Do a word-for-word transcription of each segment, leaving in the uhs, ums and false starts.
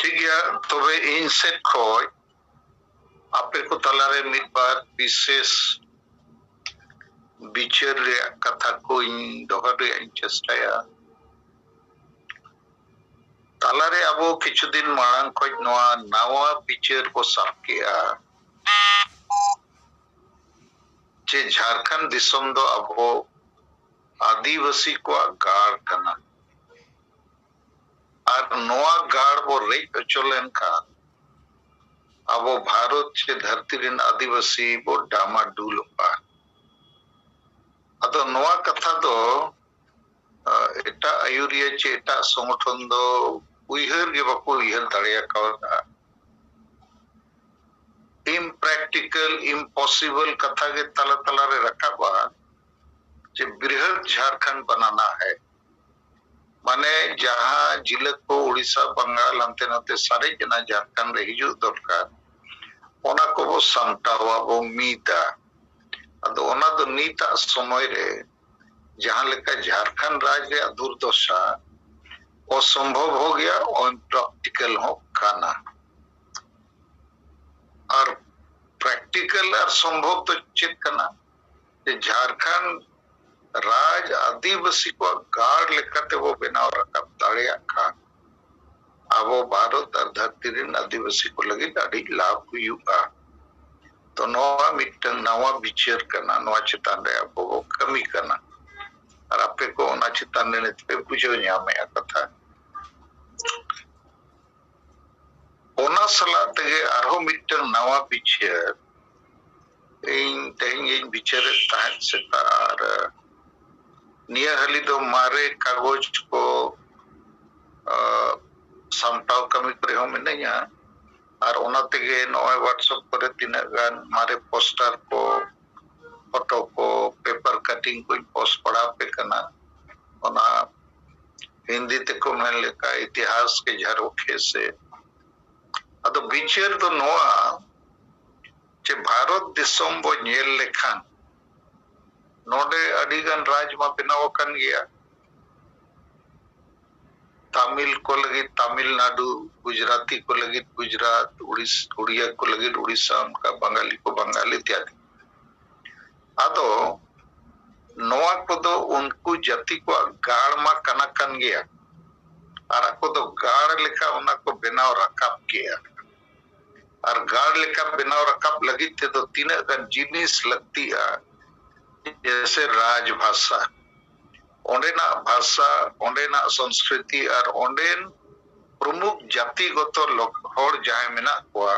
ᱴᱷᱤᱠ ᱜᱮᱭᱟ, ᱛᱚᱵᱮ ᱤᱧ ᱥᱮᱫ ᱠᱷᱚᱡ ᱟᱯᱮ ᱠᱚ ᱛᱟᱞᱟᱨᱮ ᱢᱤᱫ ᱵᱟᱨ ᱵᱤᱥᱮᱥ ᱵᱤᱪᱟᱹᱨ ᱨᱮᱭᱟᱜ ᱠᱟᱛᱷᱟ ᱠᱚᱧ ᱫᱚᱦᱚ ᱨᱮᱭᱟᱜ ᱤᱧ ᱪᱮᱥᱴᱟᱭᱟ᱾ ᱛᱟᱞᱟᱨᱮ ᱟᱵᱚ ᱠᱤᱪᱷᱩ ᱫᱤᱱ ᱢᱟᱲᱟᱝ ᱠᱷᱚᱡ ᱱᱚᱣᱟ ᱱᱟᱣᱟ ᱵᱤᱪᱟᱹᱨ ᱠᱚ ᱥᱟᱵ ᱠᱮᱜᱼᱟ ᱡᱮ ᱡᱷᱟᱲᱠᱷᱚᱸᱰ ᱫᱤᱥᱚᱢ ᱫᱚ ᱟᱵᱚ ᱟᱹᱫᱤᱵᱟᱹᱥᱤ ᱠᱚᱣᱟᱜ ᱜᱟᱲ ᱠᱟᱱᱟ᱾ ᱟᱨ ᱱᱚᱣᱟ ᱜᱟᱲ ᱵᱚ ᱨᱮᱡ ᱦᱚᱪᱚ ᱞᱮᱱᱠᱷᱟᱱ ᱟᱵᱚ ᱵᱷᱟᱨᱚᱛ ᱪᱮ ᱫᱷᱟᱹᱨᱛᱤ ᱨᱮᱱ ᱟᱹᱫᱤᱵᱟᱹᱥᱤ ᱵᱚ ᱰᱟᱢᱟᱰᱩᱞᱚᱜᱼᱟ᱾ ᱟᱫᱚ ᱱᱚᱣᱟ ᱠᱟᱛᱷᱟ ᱫᱚ, ᱟ, ᱮᱴᱟᱜ ᱟᱹᱭᱩᱨᱤᱭᱟᱹ ᱪᱮ ᱮᱴᱟᱜ ᱥᱚᱝᱜᱚᱴᱷᱚᱱ ᱫᱚ ᱩᱭᱦᱟᱹᱨ ᱜᱮ ᱵᱟᱠᱚ ᱩᱭᱦᱟᱹᱨ ᱫᱟᱲᱮ ᱟᱠᱟᱣᱫᱟ᱾ Impractical, impossible ᱠᱟᱛᱷᱟ ᱜᱮ ᱛᱟᱞᱟ ᱛᱟᱞᱟ ᱨᱮ ᱨᱟᱠᱟᱵᱼᱟ ᱡᱮ ᱵᱨᱤᱦᱚᱫ ᱡᱷᱟᱲᱠᱷᱚᱸᱰ ᱵᱟᱱᱟᱱᱟ ᱦᱟᱭ᱾ ᱢᱟᱱᱮ ᱡᱟᱦᱟᱸ ᱡᱤᱞᱟᱹ ᱠᱚ ᱩᱲᱤᱥᱥᱟ, ᱵᱟᱝᱜᱟᱞ, ᱦᱟᱱᱛᱮ ᱱᱟᱛᱮ ᱥᱟᱨᱮᱡ ᱮᱱᱟ, ᱡᱷᱟᱲᱠᱷᱚᱸᱰ ᱨᱮ ᱦᱤᱡᱩᱜ ᱫᱚᱨᱠᱟᱨ, ᱚᱱᱟ ᱠᱚᱵᱚ ᱥᱟᱢᱴᱟᱣᱟ, ᱵᱚ ᱢᱤᱫᱟ᱾ ᱟᱫᱚ ᱚᱱᱟ ᱫᱚ ᱱᱤᱛᱟᱜ ᱥᱚᱢᱚᱭ ᱨᱮ ᱡᱟᱦᱟᱸ ᱞᱮᱠᱟ ᱡᱷᱟᱲᱠᱷᱚᱸᱰ ᱨᱟᱡᱽ ᱨᱮᱭᱟᱜ ᱫᱩᱨᱫᱚᱥᱟ ᱚᱥᱚᱢᱵᱷᱚᱵ ᱦᱚᱸ ᱜᱮᱭᱟ, ᱚᱱᱯᱨᱮᱠᱴᱤᱠᱟᱞ ᱦᱚᱸ ᱠᱟᱱᱟ᱾ ᱟᱨ ᱯᱨᱮᱠᱴᱤᱠᱟᱞ ᱟᱨ ᱥᱚᱢᱵᱷᱚᱵ ᱫᱚ ᱪᱮᱫ ᱠᱟᱱᱟ? ᱡᱮ ᱡᱷᱟᱲᱠᱷᱚᱸᱰ ᱨᱟᱡᱽ ᱟᱹᱫᱤᱵᱟᱹᱥᱤ ᱠᱚᱣᱟᱜ ᱜᱟᱲ ᱞᱮᱠᱟᱛᱮ ᱵᱚ ᱵᱮᱱᱟᱣ ᱨᱟᱠᱟᱵ ᱫᱟᱲᱮᱭᱟᱜ ᱠᱷᱟᱱ ᱟᱵᱚ ᱵᱷᱟᱨᱚᱛ ᱟᱨ ᱫᱷᱟᱹᱨᱛᱤ ᱨᱮᱱ ᱟᱹᱫᱤᱵᱟᱹᱥᱤ ᱠᱚ ᱞᱟᱹᱜᱤᱫ ᱟᱹᱰᱤ ᱞᱟᱵᱷ ᱦᱩᱭᱩᱜᱼᱟ᱾ ᱛᱚ ᱱᱚᱣᱟ ᱢᱤᱫᱴᱟᱝ ᱱᱟᱣᱟ ᱵᱤᱪᱟᱹᱨ ᱠᱟᱱᱟ, ᱱᱚᱣᱟ ᱪᱮᱛᱟᱱ ᱨᱮ ᱟᱵᱚ ᱵᱚ ᱠᱟᱹᱢᱤ ᱠᱟᱱᱟ᱾ ᱟᱨ ᱟᱯᱮ ᱠᱚ ᱚᱱᱟ ᱪᱮᱛᱟᱱ ᱨᱮ ᱱᱤᱛ ᱯᱮ ᱵᱩᱡᱷᱟᱹᱣ ᱧᱟᱢᱮᱫᱼᱟ ᱠᱟᱛᱷᱟ᱾ ᱚᱱᱟ ᱥᱟᱞᱟᱜ ᱛᱮᱜᱮ ᱟᱨᱦᱚᱸ ᱢᱤᱫᱴᱟᱝ ᱱᱟᱣᱟ ᱵᱤᱪᱟᱹᱨ ᱤᱧ ᱛᱮᱦᱮᱧ ᱜᱤᱧ ᱵᱤᱪᱟᱹᱨᱮᱫ ᱛᱟᱦᱮᱸᱫ ᱥᱮᱛᱟᱜ, ᱟᱨ ᱱᱤᱭᱟᱹ ᱦᱟᱹᱞᱤ ᱫᱚ ᱢᱟᱨᱮ ᱠᱟᱜᱚᱡᱽ ᱠᱚ, ᱟ, ᱥᱟᱢᱴᱟᱣ ᱠᱟᱹᱢᱤ ᱠᱚᱨᱮ ᱦᱚᱸ ᱢᱤᱱᱟᱹᱧᱟ᱾ ᱟᱨ ᱚᱱᱟ ᱛᱮᱜᱮ ᱱᱚᱜᱼᱚᱭ WhatsApp ᱠᱚᱨᱮ ᱛᱤᱱᱟᱹᱜ ᱜᱟᱱ ᱢᱟᱨᱮ ᱯᱳᱥᱴᱟᱨ ᱠᱚ, ᱯᱷᱳᱴᱳ ᱠᱚ, ᱯᱮᱯᱟᱨ ᱠᱟᱴᱤᱝ ᱠᱚᱧ ᱯᱳᱥᱴ ᱵᱟᱲᱟ ᱟᱯᱮ ᱠᱟᱱᱟ᱾ ᱚᱱᱟ ᱦᱤᱱᱫᱤ ᱛᱮᱠᱚ ᱢᱮᱱ ᱞᱮᱠᱟ ᱤᱛᱤᱦᱟᱥ ᱠᱮ ᱡᱷᱟᱨᱚᱠᱷᱮ ᱥᱮ᱾ ᱟᱫᱚ ᱵᱤᱪᱟᱹᱨ ᱫᱚ ᱱᱚᱣᱟ ᱡᱮ ᱵᱷᱟᱨᱚᱛ ᱫᱤᱥᱚᱢ ᱵᱚ ᱧᱮᱞ ᱞᱮᱠᱷᱟᱱ ᱱᱚᱰᱮ ᱟᱹᱰᱤ ᱜᱟᱱ ᱨᱟᱡᱽ ᱢᱟ ᱵᱮᱱᱟᱣ ᱟᱠᱟᱱ ᱜᱮᱭᱟ᱾ ᱛᱟᱢᱤᱞ ᱠᱚ ᱞᱟᱹᱜᱤᱫ ᱛᱟᱢᱤᱞᱱᱟᱰᱩ, ᱜᱩᱡᱽᱨᱟᱛᱤ ᱠᱚ ᱞᱟᱹᱜᱤᱫ ᱜᱩᱡᱽᱨᱟᱴ, ᱩᱲᱤᱥ-, ᱩᱲᱤᱭᱟ ᱠᱚ ᱞᱟᱹᱜᱤᱫ ᱩᱲᱤᱥᱥᱟ, ᱚᱱᱠᱟ ᱵᱟᱝᱜᱟᱞᱤ ᱠᱚ ᱵᱟᱝᱜᱟᱞ ᱤᱛᱭᱟᱫᱤ᱾ ᱟᱫᱚ ᱱᱚᱣᱟ ᱠᱚᱫᱚ ᱩᱱᱠᱩ ᱡᱟᱹᱛᱤ ᱠᱚᱣᱟᱜ ᱜᱟᱲ ᱢᱟ ᱠᱟᱱᱟ ᱠᱟᱱ ᱜᱮᱭᱟ, ᱟᱨ ᱟᱠᱚ ᱫᱚ ᱜᱟᱲ ᱞᱮᱠᱟ ᱚᱱᱟ ᱠᱚ ᱵᱮᱱᱟᱣ ᱨᱟᱠᱟᱵ ᱠᱮᱜᱼᱟ᱾ ᱟᱨ ᱜᱟᱲ ᱞᱮᱠᱟ ᱵᱮᱱᱟᱣ ᱨᱟᱠᱟᱵ ᱞᱟᱹᱜᱤᱫ ᱛᱮᱫᱚ ᱛᱤᱱᱟᱹᱜ ᱜᱟᱱ ᱡᱤᱱᱤᱥ ᱞᱟᱹᱠᱛᱤᱜᱼᱟ, ᱡᱮᱭᱥᱮ ᱨᱟᱡᱽ ᱵᱷᱟᱥᱟ, ᱚᱸᱰᱮᱱᱟᱜ ᱵᱷᱟᱥᱟ, ᱚᱸᱰᱮᱱᱟᱜ ᱥᱚᱝᱥᱠᱨᱤᱛᱤ ᱟᱨ ᱚᱸᱰᱮᱱ ᱯᱨᱚᱢᱩᱠᱷ ᱡᱟᱹᱛᱤᱜᱚᱛᱚ ᱞᱚᱠ-, ᱦᱚᱲ ᱡᱟᱦᱟᱸᱭ ᱢᱮᱱᱟᱜ ᱠᱚᱣᱟ,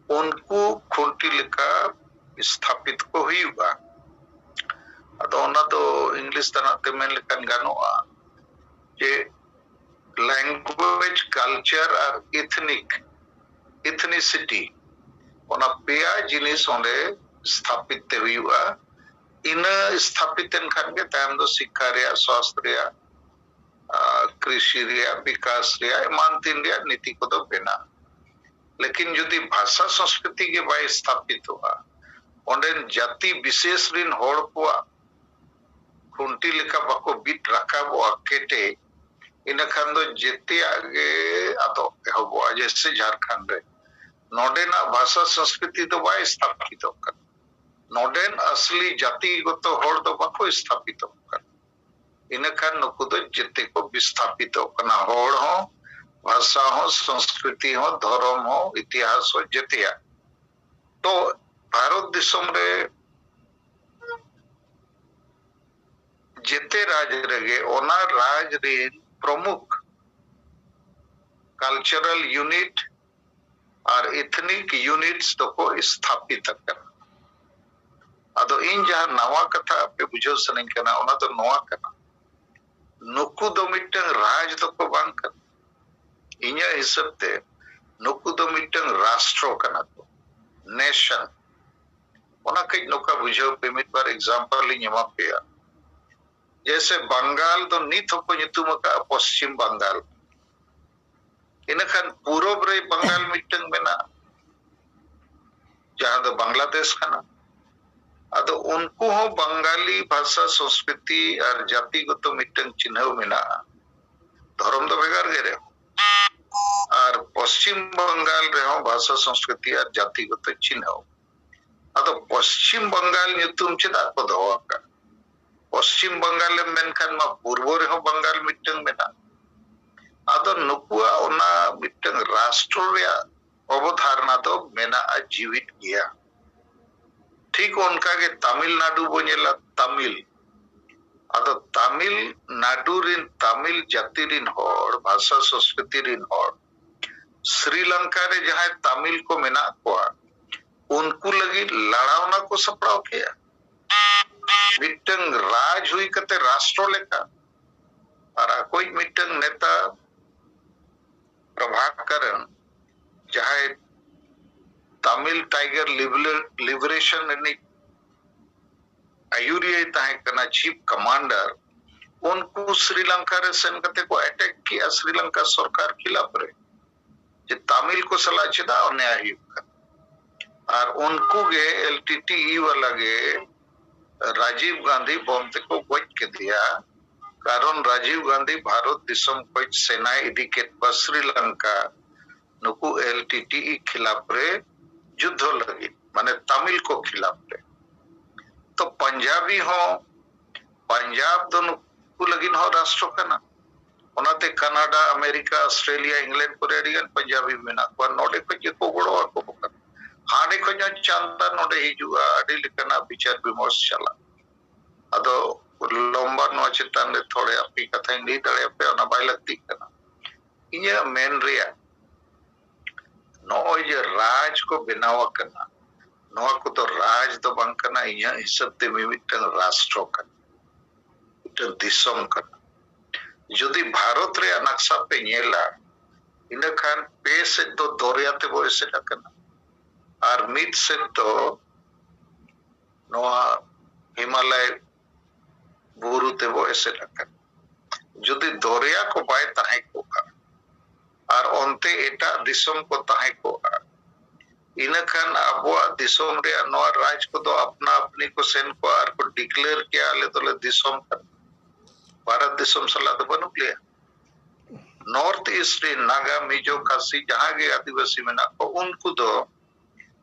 ᱩᱱᱠᱩ ᱠᱷᱩᱱᱴᱤ ᱞᱮᱠᱟ ᱥᱛᱷᱟᱯᱤᱛ ᱠᱚ ᱦᱩᱭᱩᱜᱼᱟ᱾ ᱟᱫᱚ ᱚᱱᱟ ᱫᱚ ᱤᱝᱞᱤᱥ ᱛᱮᱱᱟᱜ ᱛᱮ ᱢᱮᱱ ᱞᱮᱠᱷᱟᱱ ᱜᱟᱱᱚᱜᱼᱟ ᱡᱮ language, culture ᱟᱨ ethnic, ethnicity, ᱚᱱᱟ ᱯᱮᱭᱟ ᱡᱤᱱᱤᱥ ᱚᱸᱰᱮ ᱥᱛᱷᱟᱯᱤᱛ ᱛᱮ ᱦᱩᱭᱩᱜᱼᱟ᱾ ᱤᱱᱟᱹ ᱥᱛᱷᱟᱯᱤᱛ ᱮᱱ ᱠᱷᱟᱱ ᱜᱮ ᱛᱟᱭᱚᱢ ᱫᱚ ᱥᱤᱠᱠᱷᱟ ᱨᱮᱭᱟᱜ, ᱥᱟᱥᱛᱨ ᱨᱮᱭᱟᱜ, ᱟᱨ ᱠᱨᱤᱥᱤ ᱨᱮᱭᱟᱜ, ᱵᱤᱠᱟᱥ ᱨᱮᱭᱟᱜ, ᱮᱢᱟᱱ ᱛᱮᱱ ᱨᱮᱭᱟᱜ ᱱᱤᱛᱤ ᱠᱚᱫᱚ ᱵᱮᱱᱟᱜᱼᱟ᱾ ᱞᱮᱠᱤᱱ ᱡᱩᱫᱤ ᱵᱷᱟᱥᱟ ᱥᱚᱝᱥᱠᱨᱤᱛᱤ ᱜᱮ ᱵᱟᱭ ᱥᱛᱷᱟᱯᱤᱛᱚᱜᱼᱟ, ᱚᱸᱰᱮᱱ ᱡᱟᱹᱛᱤ ᱵᱤᱥᱮᱥ ᱨᱤᱱ ᱦᱚᱲ ᱠᱚᱣᱟᱜ ᱠᱷᱩᱱᱴᱤ ᱞᱮᱠᱟ ᱵᱟᱠᱚ ᱵᱤᱫ ᱨᱟᱠᱟᱵᱚᱜᱼᱟ ᱠᱮᱴᱮᱡ, ᱤᱱᱟᱹ ᱠᱷᱟᱱ ᱫᱚ ᱡᱮᱛᱮᱭᱟᱜ ᱜᱮ ᱟᱫᱚ ᱮᱦᱚᱵᱚᱜᱼᱟ᱾ ᱡᱮᱭᱥᱮ ᱡᱷᱟᱲᱠᱷᱚᱸᱰ ᱨᱮ ᱱᱚᱰᱮᱱᱟᱜ ᱵᱷᱟᱥᱟ ᱥᱚᱝᱥᱠᱨᱤᱛᱤ ᱫᱚ ᱵᱟᱭ ᱥᱛᱷᱟᱯᱤᱛᱚᱜ ᱠᱟᱱᱟ, ᱱᱚᱰᱮᱱ ᱟᱥᱞᱤ ᱡᱟᱹᱛᱤᱜᱚᱛᱚ ᱦᱚᱲ ᱫᱚ ᱵᱟᱠᱚ ᱥᱛᱷᱟᱯᱤᱛᱚᱜ ᱠᱟᱱᱟ᱾ ᱤᱱᱟᱹ ᱠᱷᱟᱱ ᱱᱩᱠᱩ ᱫᱚ ᱡᱮᱛᱮ ᱠᱚ ᱵᱤᱥᱛᱷᱟᱯᱤᱛᱚᱜ ᱠᱟᱱᱟ, ᱦᱚᱲ ᱦᱚᱸ, ᱵᱷᱟᱥᱟ ᱦᱚᱸ, ᱥᱚᱝᱥᱠᱨᱤᱛᱤ ᱦᱚᱸ, ᱫᱷᱚᱨᱚᱢ ᱦᱚᱸ, ᱤᱛᱤᱦᱟᱥ ᱦᱚᱸ, ᱡᱮᱛᱮᱭᱟᱜ᱾ ᱛᱚ ᱵᱷᱟᱨᱚᱛ ᱫᱤᱥᱚᱢ ᱨᱮ ᱡᱮᱛᱮ ᱨᱟᱡᱽ ᱨᱮᱜᱮ ᱚᱱᱟ ᱨᱟᱡᱽ ᱨᱤᱱ ᱯᱨᱚᱢᱩᱠᱷ cultural unit ᱟᱨ ethnic units ᱫᱚᱠᱚ ᱥᱛᱷᱟᱯᱤᱛ ᱟᱠᱟᱱᱟ᱾ ᱟᱫᱚ ᱤᱧ ᱡᱟᱦᱟᱸ ᱱᱟᱣᱟ ᱠᱟᱛᱷᱟ ᱟᱯᱮ ᱵᱩᱡᱷᱟᱹᱣ ᱥᱟᱱᱟᱧ ᱠᱟᱱᱟ, ᱚᱱᱟ ᱫᱚ ᱱᱚᱣᱟ ᱠᱟᱱᱟ, ᱱᱩᱠᱩ ᱫᱚ ᱢᱤᱫᱴᱟᱝ ᱨᱟᱡᱽ ᱫᱚᱠᱚ ᱵᱟᱝ ᱠᱟᱱᱟ᱾ ᱤᱧᱟᱹᱜ ᱦᱤᱥᱟᱹᱵ ᱛᱮ ᱱᱩᱠᱩ ᱫᱚ ᱢᱤᱫᱴᱟᱝ ᱨᱟᱥᱴᱨᱚ ᱠᱟᱱᱟ ᱠᱚ, nation᱾ ᱚᱱᱟ ᱠᱟᱹᱡ ᱱᱚᱝᱠᱟ ᱵᱩᱡᱷᱟᱹᱣ ᱯᱮ, ᱢᱤᱫ ᱵᱟᱨ example ᱤᱧ ᱮᱢᱟ ᱯᱮᱭᱟ᱾ ᱡᱮᱭᱥᱮ ᱵᱟᱝᱜᱟᱞ ᱫᱚ ᱱᱤᱛ ᱦᱚᱸᱠᱚ ᱧᱩᱛᱩᱢ ᱟᱠᱟᱫᱼᱟ ᱯᱚᱥᱪᱤᱢ ᱵᱟᱝᱜᱟᱞ᱾ ᱤᱱᱟᱹᱠᱷᱟᱱ ᱯᱩᱨᱩᱵ ᱨᱮ ᱵᱟᱝᱜᱟᱞ ᱢᱤᱫᱴᱟᱝ ᱢᱮᱱᱟᱜᱼᱟ, ᱡᱟᱦᱟᱸ ᱫᱚ ᱵᱟᱝᱞᱟᱫᱮᱥ ᱠᱟᱱᱟ᱾ ᱟᱫᱚ ᱩᱱᱠᱩ ᱦᱚᱸ ᱵᱟᱝᱜᱟᱞᱤ ᱵᱷᱟᱥᱟ, ᱥᱚᱝᱥᱠᱨᱤᱛᱤ ᱟᱨ ᱡᱟᱹᱛᱤᱜᱚᱛᱚ ᱢᱤᱫᱴᱟᱝ ᱪᱤᱱᱦᱟᱹᱣ ᱢᱮᱱᱟᱜᱼᱟ᱾ ᱫᱷᱚᱨᱚᱢ ᱫᱚ ᱵᱷᱮᱜᱟᱨ ᱜᱮ ᱨᱮᱦᱚᱸ᱾ ᱟᱨ ᱯᱚᱥᱪᱤᱢ ᱵᱟᱝᱜᱟᱞ ᱨᱮᱦᱚᱸ ᱵᱷᱟᱥᱟ, ᱥᱚᱝᱥᱠᱨᱤᱛᱤ ᱟᱨ ᱡᱟᱹᱛᱤᱜᱚᱛᱚ ᱪᱤᱱᱦᱟᱹᱣ᱾ ᱟᱫᱚ ᱯᱚᱥᱪᱤᱢ ᱵᱟᱝᱜᱟᱞ ᱧᱩᱛᱩᱢ ᱪᱮᱫᱟᱜ ᱠᱚ ᱫᱚᱦᱚ ᱟᱠᱟᱫ? ᱯᱚᱥᱪᱤᱢ ᱵᱟᱝᱜᱟᱞ ᱮᱢ ᱢᱮᱱᱠᱷᱟᱱ ᱢᱟ ᱯᱩᱨᱵᱚ ᱨᱮᱦᱚᱸ ᱵᱟᱝᱜᱟᱞ ᱢᱤᱫᱴᱟᱝ ᱢᱮᱱᱟᱜ᱾ ᱟᱫᱚ ᱱᱩᱠᱩᱣᱟᱜ ᱚᱱᱟ ᱢᱤᱫᱴᱟᱝ ᱨᱟᱥᱴᱨᱚ ᱨᱮᱭᱟᱜ ᱚᱵᱚᱫᱷᱟᱨᱚᱱᱟ ᱫᱚ ᱢᱮᱱᱟᱜᱼᱟ, ᱡᱤᱣᱤᱫ ᱜᱮᱭᱟ᱾ ᱴᱷᱤᱠ ᱚᱱᱠᱟ ᱜᱮ ᱛᱟᱢᱤᱞᱱᱟᱰᱩ ᱵᱚ ᱧᱮᱞᱟ, ᱛᱟᱢᱤᱞ᱾ ᱟᱫᱚ ᱛᱟᱢᱤᱞᱱᱟᱰᱩ ᱨᱤᱱ, ᱛᱟᱢᱤᱞ ᱡᱟᱹᱛᱤ ᱨᱤᱱ ᱦᱚᱲ, ᱵᱷᱟᱥᱟ ᱥᱚᱸᱥᱠᱨᱤᱛᱤ ᱨᱤᱱ ᱦᱚᱲ, ᱥᱨᱤᱞᱚᱝᱠᱟ ᱨᱮ ᱡᱟᱦᱟᱸᱭ ᱛᱟᱢᱤᱞ ᱠᱚ ᱢᱮᱱᱟᱜ ᱠᱚᱣᱟ, ᱩᱱᱠᱩ ᱞᱟᱹᱜᱤᱫ ᱞᱟᱲᱟᱣᱱᱟ ᱠᱚ ᱥᱟᱯᱲᱟᱣ ᱠᱮᱜᱼᱟ᱾ ᱢᱤᱫᱴᱟᱝ ᱨᱟᱡᱽ ᱦᱩᱭ ᱠᱟᱛᱮ ᱨᱟᱥᱴᱨᱚ ᱞᱮᱠᱟ᱾ ᱟᱨ ᱟᱠᱚᱭᱤᱡ ᱢᱤᱫᱴᱟᱝ ᱱᱮᱛᱟ ᱯᱨᱚᱵᱷᱟᱠᱚᱨᱚᱱ, ᱡᱟᱦᱟᱸᱭ ᱛᱟᱢᱤᱞ ᱴᱟᱭᱜᱟᱨ ᱞᱤᱵᱞᱮ-, ᱞᱤᱵᱟᱨᱮᱥᱚᱱ ᱨᱤᱱᱤᱡ ᱟᱭᱩᱨᱤᱭᱟᱹᱭ ᱛᱟᱦᱮᱸ ᱠᱟᱱᱟ, ᱪᱤᱯ ᱠᱚᱢᱟᱱᱰᱟᱨ, ᱩᱱᱠᱩ ᱥᱨᱤᱞᱚᱝᱠᱟ ᱨᱮ ᱥᱮᱱ ᱠᱟᱛᱮ ᱠᱚ ᱮᱴᱮᱠ ᱠᱮᱜᱼᱟ ᱥᱨᱤᱞᱚᱝᱠᱟ ᱥᱚᱨᱠᱟᱨ ᱠᱷᱤᱞᱟᱯ ᱨᱮ, ᱡᱮ ᱛᱟᱢᱤᱞ ᱠᱚ ᱥᱟᱞᱟᱜ ᱪᱮᱫᱟᱜ ᱚᱱᱭᱟᱭ ᱦᱩᱭᱩᱜ ᱠᱟᱱᱟ᱾ ᱟᱨ ᱩᱱᱠᱩ ᱜᱮ ᱮᱞ ᱴᱤ ᱴᱤ ᱤ ᱣᱟᱞᱟ ᱜᱮ ᱨᱟᱡᱤᱵ ᱜᱟᱱᱫᱷᱤ ᱵᱚᱢ ᱛᱮᱠᱚ ᱜᱚᱡ ᱠᱮᱫᱮᱭᱟ᱾ ᱠᱟᱨᱚᱱ ᱨᱟᱡᱤᱵ ᱜᱟᱱᱫᱷᱤ ᱵᱷᱟᱨᱚᱛ ᱫᱤᱥᱚᱢ ᱠᱷᱚᱱ ᱥᱮᱱᱟᱭ ᱤᱫᱤ ᱠᱮᱫ ᱠᱚᱣᱟ ᱥᱨᱤᱞᱚᱝᱠᱟ, ᱱᱩᱠᱩ ᱮᱞ ᱴᱤ ᱴᱤ ᱤ ᱠᱷᱤᱞᱟᱯ ᱨᱮ ᱡᱩᱫᱽᱫᱷᱚ ᱞᱟᱹᱜᱤᱫ, ᱢᱟᱱᱮ ᱛᱟᱢᱤᱞ ᱠᱚ ᱠᱷᱤᱞᱟᱯ ᱨᱮ᱾ ᱛᱚ ᱯᱟᱧᱡᱟᱵᱤ ᱦᱚᱸ, ᱯᱟᱧᱡᱟᱵ ᱫᱚ ᱱᱩᱠᱩ ᱞᱟᱹᱜᱤᱫ ᱦᱚᱸ ᱨᱟᱥᱴᱨᱚ ᱠᱟᱱᱟ᱾ ᱚᱱᱟᱛᱮ ᱠᱟᱱᱟᱰᱟ, ᱟᱢᱮᱨᱤᱠᱟ, ᱚᱥᱴᱨᱮᱞᱤᱭᱟ, ᱤᱝᱞᱮᱱᱰ ᱠᱚᱨᱮ ᱟᱹᱰᱤ ᱜᱟᱱ ᱯᱟᱧᱡᱟᱵᱤ ᱢᱮᱱᱟᱜ ᱠᱚᱣᱟ, ᱱᱚᱰᱮ ᱠᱷᱚᱱ ᱜᱮᱠᱚ ᱜᱚᱲᱚ ᱟᱠᱚ ᱠᱟᱱᱟ᱾ ᱦᱟᱸᱰᱮ ᱠᱷᱚᱱ ᱦᱚᱸ ᱪᱟᱸᱫᱟ ᱱᱚᱰᱮ ᱦᱤᱡᱩᱜᱼᱟ, ᱟᱹᱰᱤ ᱞᱮᱠᱟᱱᱟᱜ ᱵᱤᱪᱟᱨ ᱵᱤᱢᱚᱨᱥ ᱪᱟᱞᱟᱜᱼᱟ᱾ ᱟᱫᱚ ᱞᱚᱢᱵᱟ ᱱᱚᱣᱟ ᱪᱮᱛᱟᱱ ᱨᱮ ᱛᱷᱚᱲᱮ ᱟᱯᱮ ᱠᱟᱛᱷᱟᱧ ᱞᱟᱹᱭ ᱫᱟᱲᱮᱭᱟᱯᱮᱭᱟ, ᱚᱱᱟ ᱵᱟᱭ ᱞᱟᱹᱠᱛᱤᱜ ᱠᱟᱱᱟ᱾ ᱤᱧᱟᱹᱜ ᱢᱮᱱ ᱨᱮᱭᱟᱜ, ᱱᱚᱜᱼᱚᱭ ᱡᱮ ᱨᱟᱡᱽ ᱠᱚ ᱵᱮᱱᱟᱣ ᱟᱠᱟᱱᱟ, ᱱᱚᱣᱟ ᱠᱚᱫᱚ ᱨᱟᱡᱽ ᱫᱚ ᱵᱟᱝ ᱠᱟᱱᱟ, ᱤᱧᱟᱹᱜ ᱦᱤᱥᱟᱹᱵ ᱛᱮ ᱢᱤᱢᱤᱫᱴᱟᱝ ᱨᱟᱥᱴᱨᱚ ᱠᱟᱱᱟ, ᱢᱤᱫᱴᱟᱝ ᱫᱤᱥᱚᱢ ᱠᱟᱱᱟ᱾ ᱡᱩᱫᱤ ᱵᱷᱟᱨᱚᱛ ᱨᱮᱭᱟᱜ ᱱᱟᱠᱥᱟ ᱯᱮ ᱧᱮᱞᱟ, ᱤᱱᱟᱹ ᱠᱷᱟᱱ ᱯᱮ ᱥᱮᱫ ᱫᱚ ᱫᱚᱨᱭᱟ ᱛᱮᱵᱚ ᱮᱥᱮᱫ ᱟᱠᱟᱱᱟ ᱟᱨ ᱢᱤᱫ ᱥᱮᱫ ᱫᱚ ᱱᱚᱣᱟ ᱦᱤᱢᱟᱞᱟᱭ ᱵᱩᱨᱩ ᱛᱮᱵᱚ ᱮᱥᱮᱫ ᱟᱠᱟᱱᱟ᱾ ᱡᱩᱫᱤ ᱫᱚᱨᱭᱟ ᱠᱚ ᱵᱟᱭ ᱛᱟᱦᱮᱸ ᱠᱚᱜᱼᱟ ᱟᱨ ᱚᱱᱛᱮ ᱮᱴᱟᱜ ᱫᱤᱥᱚᱢ ᱠᱚ ᱛᱟᱦᱮᱸ ᱠᱚᱜᱼᱟ, ᱤᱱᱟᱹ ᱠᱷᱟᱱ ᱟᱵᱚᱣᱟᱜ ᱫᱤᱥᱚᱢ ᱨᱮᱭᱟᱜ ᱱᱚᱣᱟ ᱨᱟᱡᱽ ᱠᱚᱫᱚ ᱟᱯᱱᱟ ᱟᱯᱱᱤ ᱠᱚ ᱥᱮᱱ ᱠᱚᱜᱼᱟ ᱟᱨ ᱠᱚ declare ᱠᱮᱭᱟ, "ᱟᱞᱮ ᱫᱚᱞᱮ ᱫᱤᱥᱚᱢ ᱠᱟᱱᱟ, ᱵᱷᱟᱨᱚᱛ ᱫᱤᱥᱚᱢ ᱥᱟᱞᱟᱜ ᱫᱚ ᱵᱟᱹᱱᱩᱜ ᱞᱮᱭᱟ᱾" ᱱᱚᱨᱛᱷ ᱤᱥᱴ ᱨᱮ ᱱᱟᱜᱟ, ᱢᱤᱡᱳ, ᱠᱷᱟᱥᱤ ᱡᱟᱦᱟᱸ ᱜᱮ ᱟᱹᱫᱤᱵᱟᱹᱥᱤ ᱢᱮᱱᱟᱜ ᱠᱚ, ᱩᱱᱠᱩ ᱫᱚ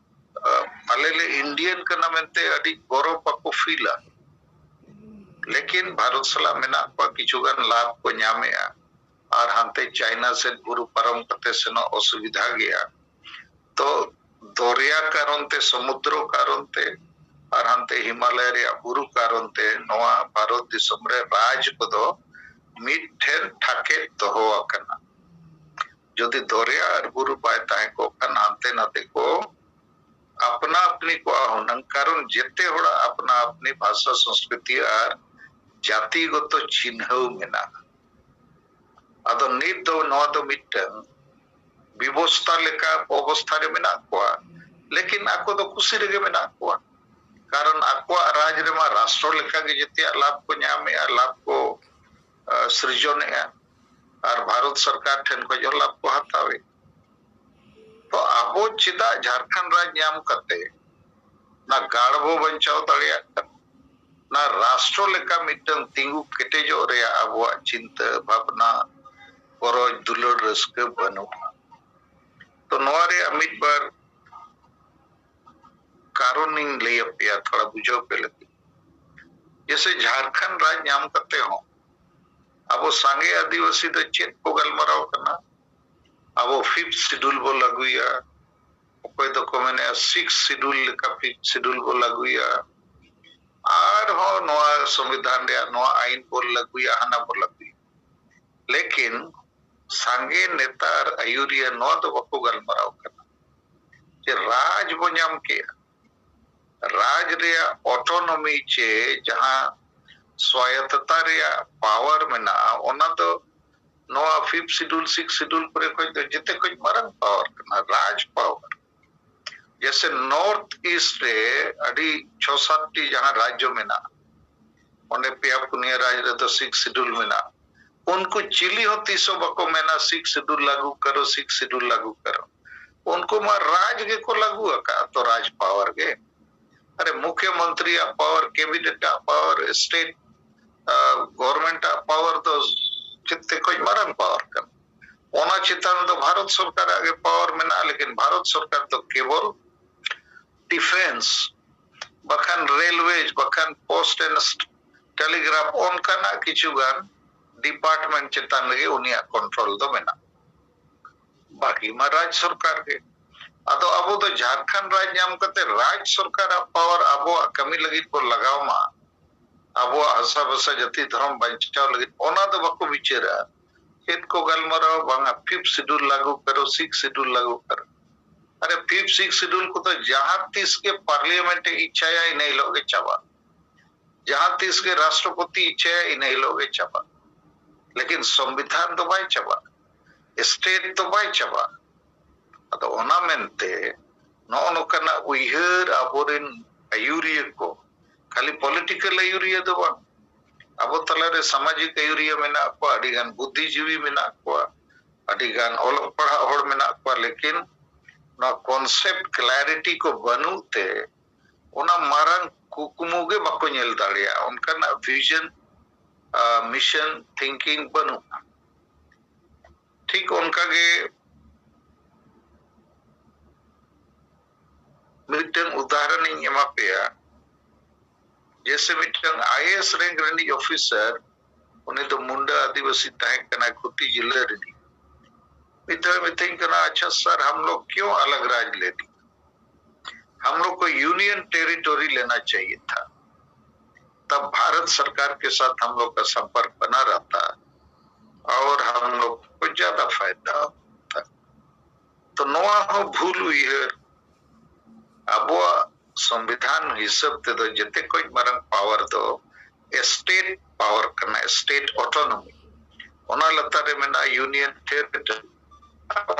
ᱟᱞᱮ ᱞᱮ ᱤᱱᱰᱤᱭᱟᱱ ᱠᱟᱱᱟ ᱢᱮᱱᱛᱮ ᱟᱹᱰᱤ ᱜᱚᱨᱚᱵᱽ ᱵᱟᱠᱚ ᱯᱷᱤᱞᱟ᱾ ᱞᱮᱠᱤᱱ ᱵᱷᱟᱨᱚᱛ ᱥᱟᱞᱟᱜ ᱢᱮᱱᱟᱜ ᱠᱚᱣᱟ, ᱠᱤᱪᱷᱩ ᱜᱟᱱ ᱞᱟᱵᱷ ᱠᱚ ᱧᱟᱢᱮᱜᱼᱟ᱾ ᱟᱨ ᱦᱟᱱᱛᱮ ᱪᱟᱭᱱᱟ ᱥᱮᱫ ᱵᱩᱨᱩ ᱯᱟᱨᱚᱢ ᱠᱟᱛᱮ ᱥᱮᱱᱚᱜ ᱚᱥᱩᱵᱤᱫᱷᱟ ᱜᱮᱭᱟ᱾ ᱛᱚ ᱫᱚᱨᱭᱟ ᱠᱟᱨᱚᱱ ᱛᱮ, ᱥᱚᱢᱩᱫᱨᱚ ᱠᱟᱨᱚᱱ ᱛᱮ, ᱟᱨ ᱦᱟᱱᱛᱮ ᱦᱤᱢᱟᱞᱚᱭ ᱨᱮᱭᱟᱜ ᱵᱩᱨᱩ ᱠᱟᱨᱚᱱ ᱛᱮ ᱱᱚᱣᱟ ᱵᱷᱟᱨᱚᱛ ᱫᱤᱥᱚᱢ ᱨᱮ ᱨᱟᱡᱽ ᱠᱚᱫᱚ ᱢᱤᱫ ᱴᱷᱮᱱ ᱴᱷᱟᱠᱮᱫ ᱫᱚᱦᱚ ᱟᱠᱟᱱᱟ᱾ ᱡᱩᱫᱤ ᱫᱚᱨᱭᱟ ᱟᱨ ᱵᱩᱨᱩ ᱵᱟᱭ ᱛᱟᱦᱮᱸ ᱠᱚᱜ ᱠᱷᱟᱱ ᱦᱟᱱᱛᱮ ᱱᱟᱛᱮ ᱠᱚ ᱟᱯᱱᱟ ᱟᱯᱱᱤ ᱠᱚᱜᱼᱟ ᱦᱩᱱᱟᱹᱝ, ᱠᱟᱨᱚᱱ ᱡᱮᱛᱮ ᱦᱚᱲᱟᱜ ᱟᱯᱱᱟ ᱟᱯᱱᱤ ᱵᱷᱟᱥᱟ, ᱥᱚᱝᱥᱠᱨᱤᱛᱤ ᱟᱨ ᱡᱟᱛᱤᱜᱚᱛᱚ ᱪᱤᱱᱦᱟᱹᱣ ᱢᱮᱱᱟᱜᱼᱟ᱾ ᱟᱫᱚ ᱱᱤᱛ ᱫᱚ ᱱᱚᱣᱟ ᱫᱚ ᱢᱤᱫᱴᱟᱝ ᱵᱤᱵᱚᱥᱛᱟ ᱞᱮᱠᱟ ᱚᱵᱚᱥᱛᱷᱟ ᱨᱮ ᱢᱮᱱᱟᱜ ᱠᱚᱣᱟ, ᱞᱮᱠᱤᱱ ᱟᱠᱚ ᱫᱚ ᱠᱩᱥᱤ ᱨᱮᱜᱮ ᱢᱮᱱᱟᱜ ᱠᱚᱣᱟ᱾ ᱠᱟᱨᱚᱱ ᱟᱠᱚᱣᱟᱜ ᱨᱟᱡᱽ ᱨᱮᱢᱟ ᱨᱟᱥᱴᱨᱚ ᱞᱮᱠᱟᱜᱮ ᱡᱮᱛᱮᱭᱟᱜ ᱞᱟᱵᱷ ᱠᱚ ᱧᱟᱢᱮᱜᱼᱟ, ᱞᱟᱵᱷ ᱠᱚ ᱥᱤᱨᱡᱚᱱᱮᱜᱼᱟ, ᱟᱨ ᱵᱷᱟᱨᱚᱛ ᱥᱚᱨᱠᱟᱨ ᱴᱷᱮᱱ ᱠᱷᱚᱱ ᱦᱚᱸ ᱞᱟᱵᱷ ᱠᱚ ᱦᱟᱛᱟᱣᱮᱫ᱾ ᱛᱚ ᱟᱵᱚ ᱪᱮᱫᱟᱜ ᱡᱷᱟᱲᱠᱷᱚᱸᱰ ᱨᱟᱡᱽ ᱧᱟᱢ ᱠᱟᱛᱮ ᱚᱱᱟ ᱜᱟᱲ ᱵᱚ ᱵᱟᱧᱪᱟᱣ ᱫᱟᱲᱮᱭᱟᱜ ᱠᱟᱱᱟ? ᱚᱱᱟ ᱨᱟᱥᱴᱨᱚ ᱞᱮᱠᱟ ᱢᱤᱫᱴᱟᱝ ᱛᱤᱸᱜᱩ ᱠᱮᱴᱮᱡᱚᱜ ᱨᱮᱭᱟᱜ ᱟᱵᱚᱣᱟᱜ ᱪᱤᱱᱛᱟᱹ ᱵᱷᱟᱵᱽᱱᱟ, ᱜᱚᱨᱚᱡᱽ, ᱫᱩᱞᱟᱹᱲ, ᱨᱟᱹᱥᱠᱟᱹ ᱵᱟᱹᱱᱩᱜᱼᱟ᱾ ᱛᱚ ᱱᱚᱣᱟ ᱨᱮᱭᱟᱜ ᱢᱤᱫ ᱵᱟᱨ ᱠᱟᱨᱚᱱᱤᱧ ᱞᱟᱹᱭ ᱟᱯᱮᱭᱟ, ᱛᱷᱚᱲᱟ ᱵᱩᱡᱷᱟᱹᱣ ᱯᱮ ᱞᱟᱹᱜᱤᱫ᱾ ᱡᱮᱥᱮ ᱡᱷᱟᱲᱠᱷᱚᱸᱰ ᱨᱟᱡᱽ ᱧᱟᱢ ᱠᱟᱛᱮ ᱦᱚᱸ ᱟᱵᱚ ᱥᱟᱸᱜᱮ ᱟᱹᱫᱤᱵᱟᱹᱥᱤ ᱫᱚ ᱪᱮᱫ ᱠᱚ ᱜᱟᱞᱢᱟᱨᱟᱣ ᱠᱟᱱᱟ? ᱟᱵᱚ ᱯᱷᱤᱯᱛᱷ ᱥᱤᱰᱩᱞ ᱵᱚ ᱞᱟᱹᱜᱩᱭᱟ, ᱚᱠᱚᱭ ᱫᱚᱠᱚ ᱢᱮᱱᱮᱫᱼᱟ ᱥᱤᱠᱥ ᱥᱤᱰᱩᱞ ᱞᱮᱠᱟ ᱯᱷᱤᱯᱛᱷ ᱥᱤᱰᱩᱞ ᱵᱚ ᱞᱟᱹᱜᱩᱭᱟ, ᱟᱨᱦᱚᱸ ᱱᱚᱣᱟ ᱥᱚᱝᱵᱤᱫᱷᱟᱱ ᱨᱮᱭᱟᱜ ᱱᱚᱣᱟ ᱟᱭᱤᱱ ᱵᱚ ᱞᱟᱹᱜᱩᱭᱟ, ᱦᱟᱱᱟ ᱵᱚ ᱞᱟᱹᱜᱩᱭᱟ᱾ ᱞᱮᱠᱤᱱ ᱥᱟᱸᱜᱮ ᱱᱮᱛᱟ ᱟᱨ ᱟᱹᱭᱩᱨᱤᱭᱟᱹ ᱱᱚᱣᱟ ᱫᱚ ᱵᱟᱠᱚ ᱜᱟᱞᱢᱟᱨᱟᱣ ᱠᱟᱱᱟ ᱡᱮ ᱨᱟᱡᱽ ᱵᱚ ᱧᱟᱢ ᱠᱮᱜᱼᱟ, ᱨᱟᱡᱽ ᱨᱮᱭᱟᱜ ᱚᱴᱳᱱᱚᱢᱤ ᱪᱮ ᱡᱟᱦᱟᱸ ᱥᱣᱟᱭᱚᱛᱛᱚᱛᱟ ᱨᱮᱭᱟᱜ ᱯᱟᱣᱟᱨ ᱢᱮᱱᱟᱜᱼᱟ, ᱚᱱᱟ ᱫᱚ ᱱᱚᱣᱟ ᱯᱷᱤᱯᱛᱷ ᱥᱤᱰᱩᱞ, ᱥᱤᱠᱥ ᱥᱤᱰᱩᱞ ᱠᱚᱨᱮ ᱠᱷᱚᱱ ᱫᱚ ᱡᱮᱛᱮ ᱠᱷᱚᱱ ᱢᱟᱨᱟᱝ ᱯᱟᱣᱟᱨ ᱠᱟᱱᱟ, ᱨᱟᱡᱽ ᱯᱟᱣᱟᱨ᱾ ᱡᱮᱥᱮ ᱱᱚᱨᱛᱷ ᱤᱥᱴ ᱨᱮ ᱟᱹᱰᱤ ᱪᱷᱚ ᱥᱟᱛ ᱴᱤ ᱡᱟᱦᱟᱸ ᱨᱟᱡᱽᱡᱚ ᱢᱮᱱᱟᱜᱼᱟ, ᱚᱸᱰᱮ ᱯᱮᱭᱟ ᱯᱩᱱᱭᱟᱹ ᱨᱟᱡᱽ ᱨᱮᱫᱚ ᱥᱤᱠᱥ ᱥᱤᱰᱩᱞ ᱢᱮᱱᱟᱜᱼᱟ᱾ ᱩᱱᱠᱩ ᱪᱤᱞᱤ ᱦᱚᱸ ᱛᱤᱥ ᱦᱚᱸ ᱵᱟᱠᱚ ᱢᱮᱱᱟ ᱥᱤᱠᱥ ᱥᱤᱰᱩᱞ ᱞᱟᱹᱜᱩ ᱠᱟᱨᱚ, ᱥᱤᱠᱥ ᱥᱤᱰᱩᱞ ᱞᱟᱹᱜᱩ ᱠᱟᱨᱚ᱾ ᱩᱱᱠᱩ ᱢᱟ ᱨᱟᱡᱽ ᱜᱮᱠᱚ ᱞᱟᱹᱜᱩ ᱟᱠᱟᱫᱼᱟ ᱛᱚ, ᱨᱟᱡᱽ ᱯᱟᱣᱟᱨ ᱜᱮ᱾ ᱟᱨᱮ ᱢᱩᱠᱷᱭᱚᱢᱚᱱᱛᱨᱤᱭᱟᱜ ᱯᱟᱣᱟᱨ, ᱠᱮᱵᱤᱱᱮᱴ ᱟᱜ ᱯᱟᱣᱟᱨ, ᱥᱴᱮᱴ ᱜᱚᱵᱷᱚᱨᱱᱢᱮᱱᱴ ᱟᱜ ᱯᱟᱣᱟᱨ ᱫᱚ ᱡᱮᱛᱮ ᱠᱷᱚᱱ ᱢᱟᱨᱟᱝ ᱯᱟᱣᱟᱨ ᱠᱟᱱᱟ᱾ ᱚᱱᱟ ᱪᱮᱛᱟᱱ ᱫᱚ ᱵᱷᱟᱨᱚᱛ ᱥᱚᱨᱠᱟᱨᱟᱜ ᱜᱮ ᱯᱟᱣᱟᱨ ᱢᱮᱱᱟᱜᱼᱟ, ᱞᱮᱠᱤᱱ ᱵᱷᱟᱨᱚᱛ ᱥᱚᱨᱠᱟᱨ ᱫᱚ ᱠᱮᱵᱚᱞ ᱰᱤᱯᱷᱮᱱᱥ, ᱵᱟᱠᱷᱟᱱ ᱨᱮᱞᱣᱮᱡᱽ, ᱵᱟᱠᱷᱟᱱ ᱯᱳᱥᱴ ᱮᱱᱰ ᱴᱮᱞᱤᱜᱨᱟᱯᱷ, ᱚᱱᱠᱟᱱᱟᱜ ᱠᱤᱪᱷᱩ ᱜᱟᱱ ᱰᱤᱯᱟᱨᱴᱢᱮᱱᱴ ᱪᱮᱛᱟᱱ ᱨᱮᱜᱮ ᱩᱱᱤᱭᱟᱜ ᱠᱚᱱᱴᱨᱳᱞ ᱫᱚ ᱢᱮᱱᱟᱜᱼᱟ᱾ ᱵᱟᱹᱠᱤ ᱢᱟ ᱨᱟᱡᱽ ᱥᱚᱨᱠᱟᱨ ᱜᱮ᱾ ᱟᱫᱚ ᱟᱵᱚ ᱫᱚ ᱡᱷᱟᱲᱠᱷᱚᱸᱰ ᱨᱟᱡᱽ ᱧᱟᱢ ᱠᱟᱛᱮ ᱨᱟᱡᱽ ᱥᱚᱨᱠᱟᱨᱟᱜ ᱯᱟᱣᱟᱨ ᱟᱵᱚᱣᱟᱜ ᱠᱟᱹᱢᱤ ᱞᱟᱹᱜᱤᱫ ᱵᱚ ᱞᱟᱜᱟᱣ ᱢᱟ, ᱟᱵᱚᱣᱟᱜ ᱦᱟᱥᱟ ᱵᱷᱟᱥᱟ ᱡᱟᱹᱛᱤ ᱫᱷᱚᱨᱚᱢ ᱵᱟᱧᱪᱟᱣ ᱞᱟᱹᱜᱤᱫ, ᱚᱱᱟ ᱫᱚ ᱵᱟᱠᱚ ᱵᱤᱪᱟᱹᱨᱟ᱾ ᱪᱮᱫ ᱠᱚ ᱜᱟᱞᱢᱟᱨᱟᱣ? ᱵᱟᱝᱟ, ᱯᱷᱤᱯᱛᱷ ᱥᱤᱰᱩᱞ ᱞᱟᱹᱜᱩ ᱠᱟᱨᱚ, ᱥᱤᱠᱥ ᱥᱤᱰᱩᱞ ᱞᱟᱹᱜᱩ ᱠᱟᱨᱚ᱾ ᱟᱨᱮ, ᱯᱷᱤᱯᱛᱷ ᱥᱤᱠᱥ ᱥᱤᱰᱩᱞ ᱠᱚᱫᱚ ᱡᱟᱦᱟᱸ ᱛᱤᱥ ᱜᱮ ᱯᱟᱨᱞᱤᱭᱟᱢᱮᱱᱴ ᱮ ᱤᱪᱪᱷᱟᱭᱟ, ᱤᱱᱟᱹ ᱦᱤᱞᱳᱜ ᱜᱮ ᱪᱟᱵᱟ᱾ ᱡᱟᱦᱟᱸ ᱛᱤᱥ ᱜᱮ ᱨᱟᱥᱴᱨᱚᱯᱚᱛᱤ ᱤᱪᱪᱷᱟᱭᱟ, ᱤᱱᱟᱹ ᱦᱤᱞᱳᱜ ᱜᱮ ᱪᱟᱵᱟ᱾ ᱞᱮᱠᱤᱱ ᱥᱚᱝᱵᱤᱫᱷᱟᱱ ᱫᱚ ᱵᱟᱭ ᱪᱟᱵᱟ, ᱥᱴᱮᱴ ᱫᱚ ᱵᱟᱭ ᱪᱟᱵᱟ᱾ ᱟᱫᱚ ᱚᱱᱟ ᱢᱮᱱᱛᱮ ᱱᱚᱜᱼᱚ ᱱᱚᱝᱠᱟᱱᱟᱜ ᱩᱭᱦᱟᱹᱨ ᱟᱵᱚᱨᱮᱱ ᱟᱹᱭᱩᱨᱤᱭᱟᱹ ᱠᱚ, ᱠᱷᱟᱹᱞᱤ ᱯᱚᱞᱤᱴᱤᱠᱟᱞ ᱟᱹᱭᱩᱨᱤᱭᱟᱹ ᱫᱚ ᱵᱟᱝ, ᱟᱵᱚ ᱛᱟᱞᱟᱨᱮ ᱥᱟᱢᱟᱡᱤᱠ ᱟᱹᱭᱩᱨᱤᱭᱟᱹ ᱢᱮᱱᱟᱜ ᱠᱚᱣᱟ, ᱟᱹᱰᱤᱜᱟᱱ ᱵᱩᱫᱽᱫᱷᱤᱡᱤᱵᱤ ᱢᱮᱱᱟᱜ ᱠᱚᱣᱟ, ᱟᱹᱰᱤᱜᱟᱱ ᱚᱞᱚᱜ ᱯᱟᱲᱦᱟᱜ ᱦᱚᱲ ᱢᱮᱱᱟᱜ ᱠᱚᱣᱟ, ᱞᱮᱠᱤᱱ ᱱᱚᱣᱟ ᱠᱚᱱᱥᱮᱯᱴ ᱠᱞᱟᱨᱤᱴᱤ ᱠᱚ ᱵᱟᱹᱱᱩᱜ ᱛᱮ ᱚᱱᱟ ᱢᱟᱨᱟᱝ ᱠᱩᱠᱢᱩ ᱜᱮ ᱵᱟᱠᱚ ᱧᱮᱞ ᱫᱟᱲᱮᱭᱟᱜᱼᱟ, ᱚᱱᱠᱟᱱᱟᱜ ᱵᱷᱤᱡᱚᱱ, ᱢᱤᱥᱚᱱ ᱛᱷᱤᱝᱠᱤᱝ ᱵᱟᱹᱱᱩᱜᱼᱟ᱾ ᱴᱷᱤᱠ ᱚᱱᱠᱟᱜᱮ ᱢᱤᱫᱴᱟᱝ ᱩᱫᱟᱦᱚᱨᱚᱱ ᱤᱧ ᱮᱢᱟ ᱯᱮᱭᱟ᱾ ᱡᱮᱭᱥᱮ ᱢᱤᱫᱴᱟᱝ ᱟᱭ ᱮ ᱮᱥ ᱨᱮᱝᱠ ᱨᱤᱱᱤᱡ ᱚᱯᱷᱤᱥᱟᱨ, ᱩᱱᱤ ᱫᱚ ᱢᱩᱱᱰᱟ ᱟᱹᱫᱤᱵᱟᱹᱥᱤ ᱛᱟᱦᱮᱸ ᱠᱟᱱᱟᱭ, ᱠᱷᱩᱴᱤ ᱡᱤᱞᱟᱹ ᱨᱤᱱᱤᱡ᱾ ᱢᱤᱫ ᱫᱷᱟᱣ ᱢᱤᱛᱟᱹᱧ ᱠᱟᱱᱟ, "ᱟᱪᱪᱷᱟ ᱥᱟᱨ, ᱦᱟᱢ ᱞᱳᱜ ᱠᱤᱭᱚᱸ ᱟᱞᱟᱜᱽ ᱨᱟᱡᱽ ᱞᱮ ᱞᱤᱭᱟ? ᱦᱟᱢ ᱞᱳᱜ ᱠᱚ ᱭᱩᱱᱤᱭᱚᱱ ᱴᱮᱨᱤᱴᱚᱨᱤ ᱞᱮᱱᱟ ᱪᱟᱦᱤᱭᱮ ᱛᱷᱟ, ᱛᱟᱵ ᱵᱷᱟᱨᱚᱛ ᱥᱚᱨᱠᱟᱨ ᱠᱮ ᱥᱟᱛᱷ ᱦᱟᱢ ᱞᱳᱜ ᱠᱟ ᱥᱚᱢᱯᱚᱨᱠ ᱵᱟᱱᱟ ᱨᱟᱦᱛᱟ ᱚᱨ ᱦᱟᱢ ᱞᱳᱜ ᱠᱚ ᱡᱟᱫᱟ ᱯᱷᱟᱭᱫᱟ ᱦᱳᱛᱟ ᱛᱷᱟ᱾" ᱛᱚ ᱱᱚᱣᱟ ᱦᱚᱸ ᱵᱷᱩᱞ ᱩᱭᱦᱟᱹᱨ᱾ ᱟᱵᱚᱣᱟᱜ ᱥᱚᱝᱵᱤᱫᱷᱟᱱ ᱦᱤᱥᱟᱹᱵ ᱛᱮᱫᱚ ᱡᱮᱛᱮ ᱠᱷᱚᱱ ᱢᱟᱨᱟᱝ ᱯᱟᱣᱟᱨ ᱫᱚ ᱥᱴᱮᱴ ᱯᱟᱣᱟᱨ ᱠᱟᱱᱟ, ᱥᱴᱮᱴ ᱚᱴᱳᱱᱚᱢᱤ᱾ ᱚᱱᱟ ᱞᱟᱛᱟᱨ ᱨᱮ ᱢᱮᱱᱟᱜᱼᱟ ᱭᱩᱱᱤᱭᱚᱱ ᱴᱮᱨᱤᱴᱚᱨᱤ,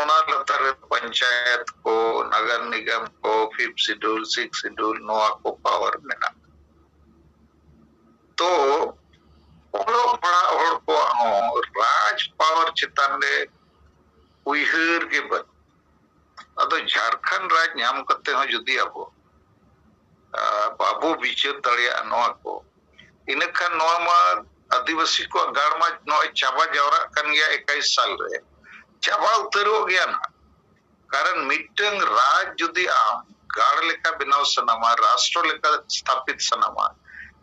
ᱚᱱᱟ ᱞᱟᱛᱟᱨ ᱨᱮ ᱯᱚᱧᱪᱟᱭᱮᱛ ᱠᱚ, ᱱᱟᱜᱟᱨ ᱱᱤᱜᱟᱢ ᱠᱚ, ᱯᱷᱤᱯᱛᱷ ᱥᱤᱰᱩᱞ, ᱥᱤᱠᱥ ᱥᱤᱰᱩᱞ, ᱱᱚᱣᱟ ᱠᱚ ᱯᱟᱣᱟᱨ ᱢᱮᱱᱟᱜᱼᱟ᱾ ᱛᱚ ᱚᱞᱚᱜ ᱯᱟᱲᱦᱟᱜ ᱦᱚᱲ ᱠᱚᱣᱟᱜ ᱦᱚᱸ ᱨᱟᱡᱽ ᱯᱟᱣᱟᱨ ᱪᱮᱛᱟᱱ ᱨᱮ ᱩᱭᱦᱟᱹᱨ ᱜᱮ ᱵᱟᱹᱱᱩᱜ᱾ ᱟᱫᱚ ᱡᱷᱟᱲᱠᱷᱚᱸᱰ ᱨᱟᱡᱽ ᱧᱟᱢ ᱠᱟᱛᱮ ᱦᱚᱸ ᱡᱩᱫᱤ ᱟᱵᱚ, ᱟ, ᱵᱟᱵᱚ ᱵᱤᱪᱟᱹᱨ ᱫᱟᱲᱮᱭᱟᱜᱼᱟ ᱱᱚᱣᱟ ᱠᱚ, ᱤᱱᱟᱹᱠᱷᱟᱱ ᱱᱚᱣᱟ ᱢᱟ ᱟᱹᱫᱤᱵᱟᱹᱥᱤ ᱠᱚᱣᱟᱜ ᱜᱟᱲ ᱢᱟ ᱱᱚᱜᱼᱚᱭ ᱪᱟᱵᱟ ᱡᱟᱣᱨᱟᱜ ᱠᱟᱱ ᱜᱮᱭᱟ ᱮᱠᱟᱭᱤᱥ ᱥᱟᱞ ᱨᱮ᱾ ᱪᱟᱵᱟ ᱩᱛᱟᱹᱨᱚᱜ ᱜᱮᱭᱟ ᱱᱟᱦᱟᱜ᱾ ᱠᱟᱨᱚᱱ ᱢᱤᱫᱴᱟᱝ ᱨᱟᱡᱽ ᱡᱩᱫᱤ ᱟᱢ ᱜᱟᱲ ᱞᱮᱠᱟ ᱵᱮᱱᱟᱣ ᱥᱟᱱᱟᱢᱟ, ᱨᱟᱥᱴᱨᱚ ᱞᱮᱠᱟ ᱥᱛᱷᱟᱯᱤᱛ ᱥᱟᱱᱟᱢᱟ,